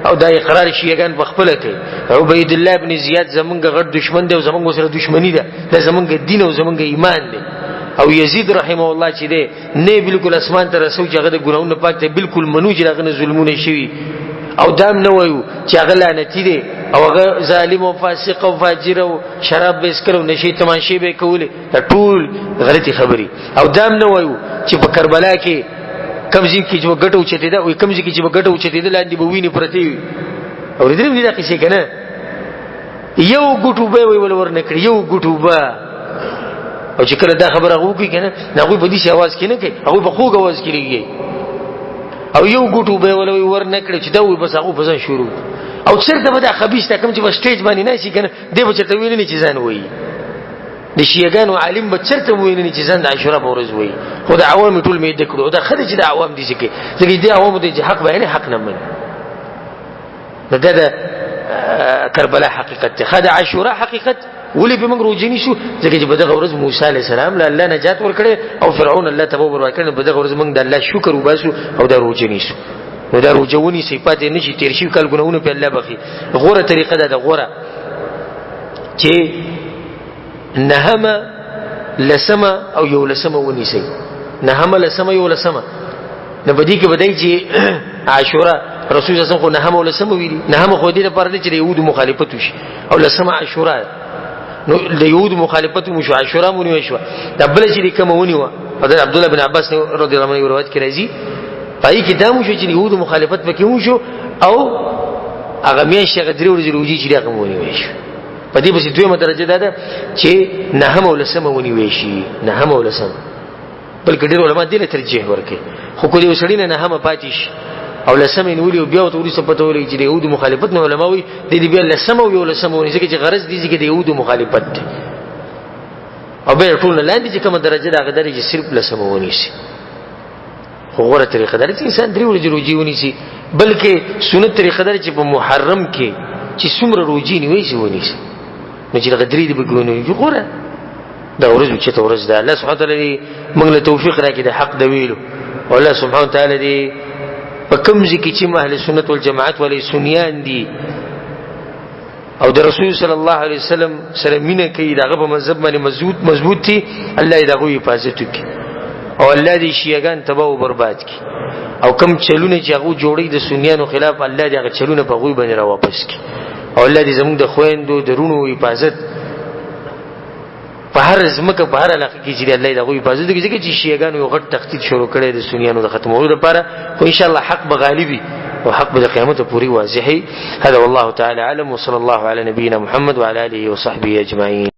او دا اقرار شیعهګان په خپل کوي. عبید الله ابن زیاد زمونږ غټ دشمن دی او زمونږ سره دشمنی ده، دا زمونږ دین او زمونږ ایمان دی. او یزید رحمه الله چې دی نه بالکل اسمان ته رسو چې هغه د ګناهونو پاک دی، بالکل منو چې هغه نه ظلمونه شوي، او دام نه وایو چې هغه لعنتي دی او هغه ظالم او فاسق او فاجر او شراب به څښل او نشې تماشې به کولې، دا ټول غلطي خبرې. او دام نه وایو چې په کربلا کې کوم ځای کې چې ګټه اوچتېده، او کوم ځای کې چې ګټه اوچتېده لاندې به وینې پرتې وي. اورېدلې دي دا قصې که نه؟ یو ګوټ اوبه وی ول ورنه کړي، یو ګوټ اوبه. او چې کله دا خبره هغه وکړي که نه، نو هغوی په داسې اواز کې نه کوي، هغوی په خوږ اواز کې لګي، او یو ګوټ اوبه ول وی ورنه کړي چې دا وي، بس هغوی په ځان شروع. او چېرته به دا خبیث ته کوم چې په سټیج باندې نه شي که نه، دی به چېرته ویلي نه چې ځان وایي. د شیعهګانو عالم به چېرته ویلي نه چې ځان د عاشورا په ورځ وایي، خو د عوامو ټول مې د کړو. دا ښه دی چې د عوام دي چې کوي، ځکه چې د عوامو دی چې حق بیانوي، حق نه مني. نو دا د کربلا حقیقت دی. ښه د عاشورا حقیقت ولې په موږ روژه نیسو؟ ځکه چې په دغه ورځ موسی علیه السلام له الله نجات ورکړی او فرعون الله تباه برباد کړی. نو په دغه ورځ موږ د الله شکر وباسو او دا روژه نیسو. نو دا روژه ونیسئ، پاتې نه شي، تېر شوي کال ګناهونه پرې الله بخښي. غوره طریقه دا ده، غوره چې نهمه لسمه او یولسمه ونیسئ. نهمه لسمه یولسمه، نو په دې کې به دی چې عاشورا رسول الله صلی الله علیه وسلم خو نهمه او لسمه ویلي. نهمه خو دې لپاره دی چې د یهودو مخالفت وشي، او لسمه عاشورا، نو د یهودو مخالفت مو شو، عاشورا مو نیوه شوه. دا بله چې کومه ونیوه، حضرت عبدالله بن عباس رضی الله عنه روایت کې راځي، په هغې کې دا مو شو چې د یهودو مخالفت پکې وشو، او هغه میاشت هغه درې ورځې روژې چې هغه مو ونیوه شو. په دې پسې دویمه درجه دا ده چې نهمه او لسمه ونیوی شي، نهمه او لسمه. بلکې ډېر علما دې له ترجیح ورکوي، خو که د یو سړي نه نهمه پاتې شي او لسمه یې نیولې او بیا ورته وروسته پته ولګي چې د یهودو مخالفت، نو علما وایي د دې بیا لسمه او یولسمه ونیسي، ځکه چې غرض دي چې د یهودو مخالفت دی. او بیا ټول نه لاندې چې کومه درجه ده هغه درجه صرف لسمه ونیسي. خو غوره طریقه دا ده چې انسان درې ورځې روژې ونیسي، بلکې سنت طریقه دا ده چې په محرم کې چې څومره روژې نیوی شي ونیسي. نو چې دغه درې دې پکې ونیسي، غوره دا ورځ چې ته ورځ ده. الله سبحانه وتعالی دې موږ له توفیق راکړي د حق د ویلو، او الله سبحانه وتعالی دې په کوم ځای کې چې اهل سنت والجماعت ولې سنیان دي او د رسول صلی الله علیه وسلم سره مینه کوي، دغه په مذهب باندې مضبوط دي، الله دې دغه حفاظت وکړي، او الله دې شیعاګان تباہ او برباد کړي، او کم چلونه چې هغه جوړي د سنیانو خلاف، الله دې هغه چلونه په غوی باندې را واپس کړي، او الله دې زموږ د خويندو د رونو حفاظت په هر ځمکه په هر علاقه کې چې الله دې هغوی حفاظت وکړي. ځکه چې شیعهګانو یو غټ تخطیط شروع کړی د سنیانو د ختمولو لپاره، خو ان شاء الله حق به غالب وي او حق به د قیامت پورې واضح وي. هذا والله تعالى اعلم، وصلى الله على نبينا محمد وعلى اله وصحبه اجمعين.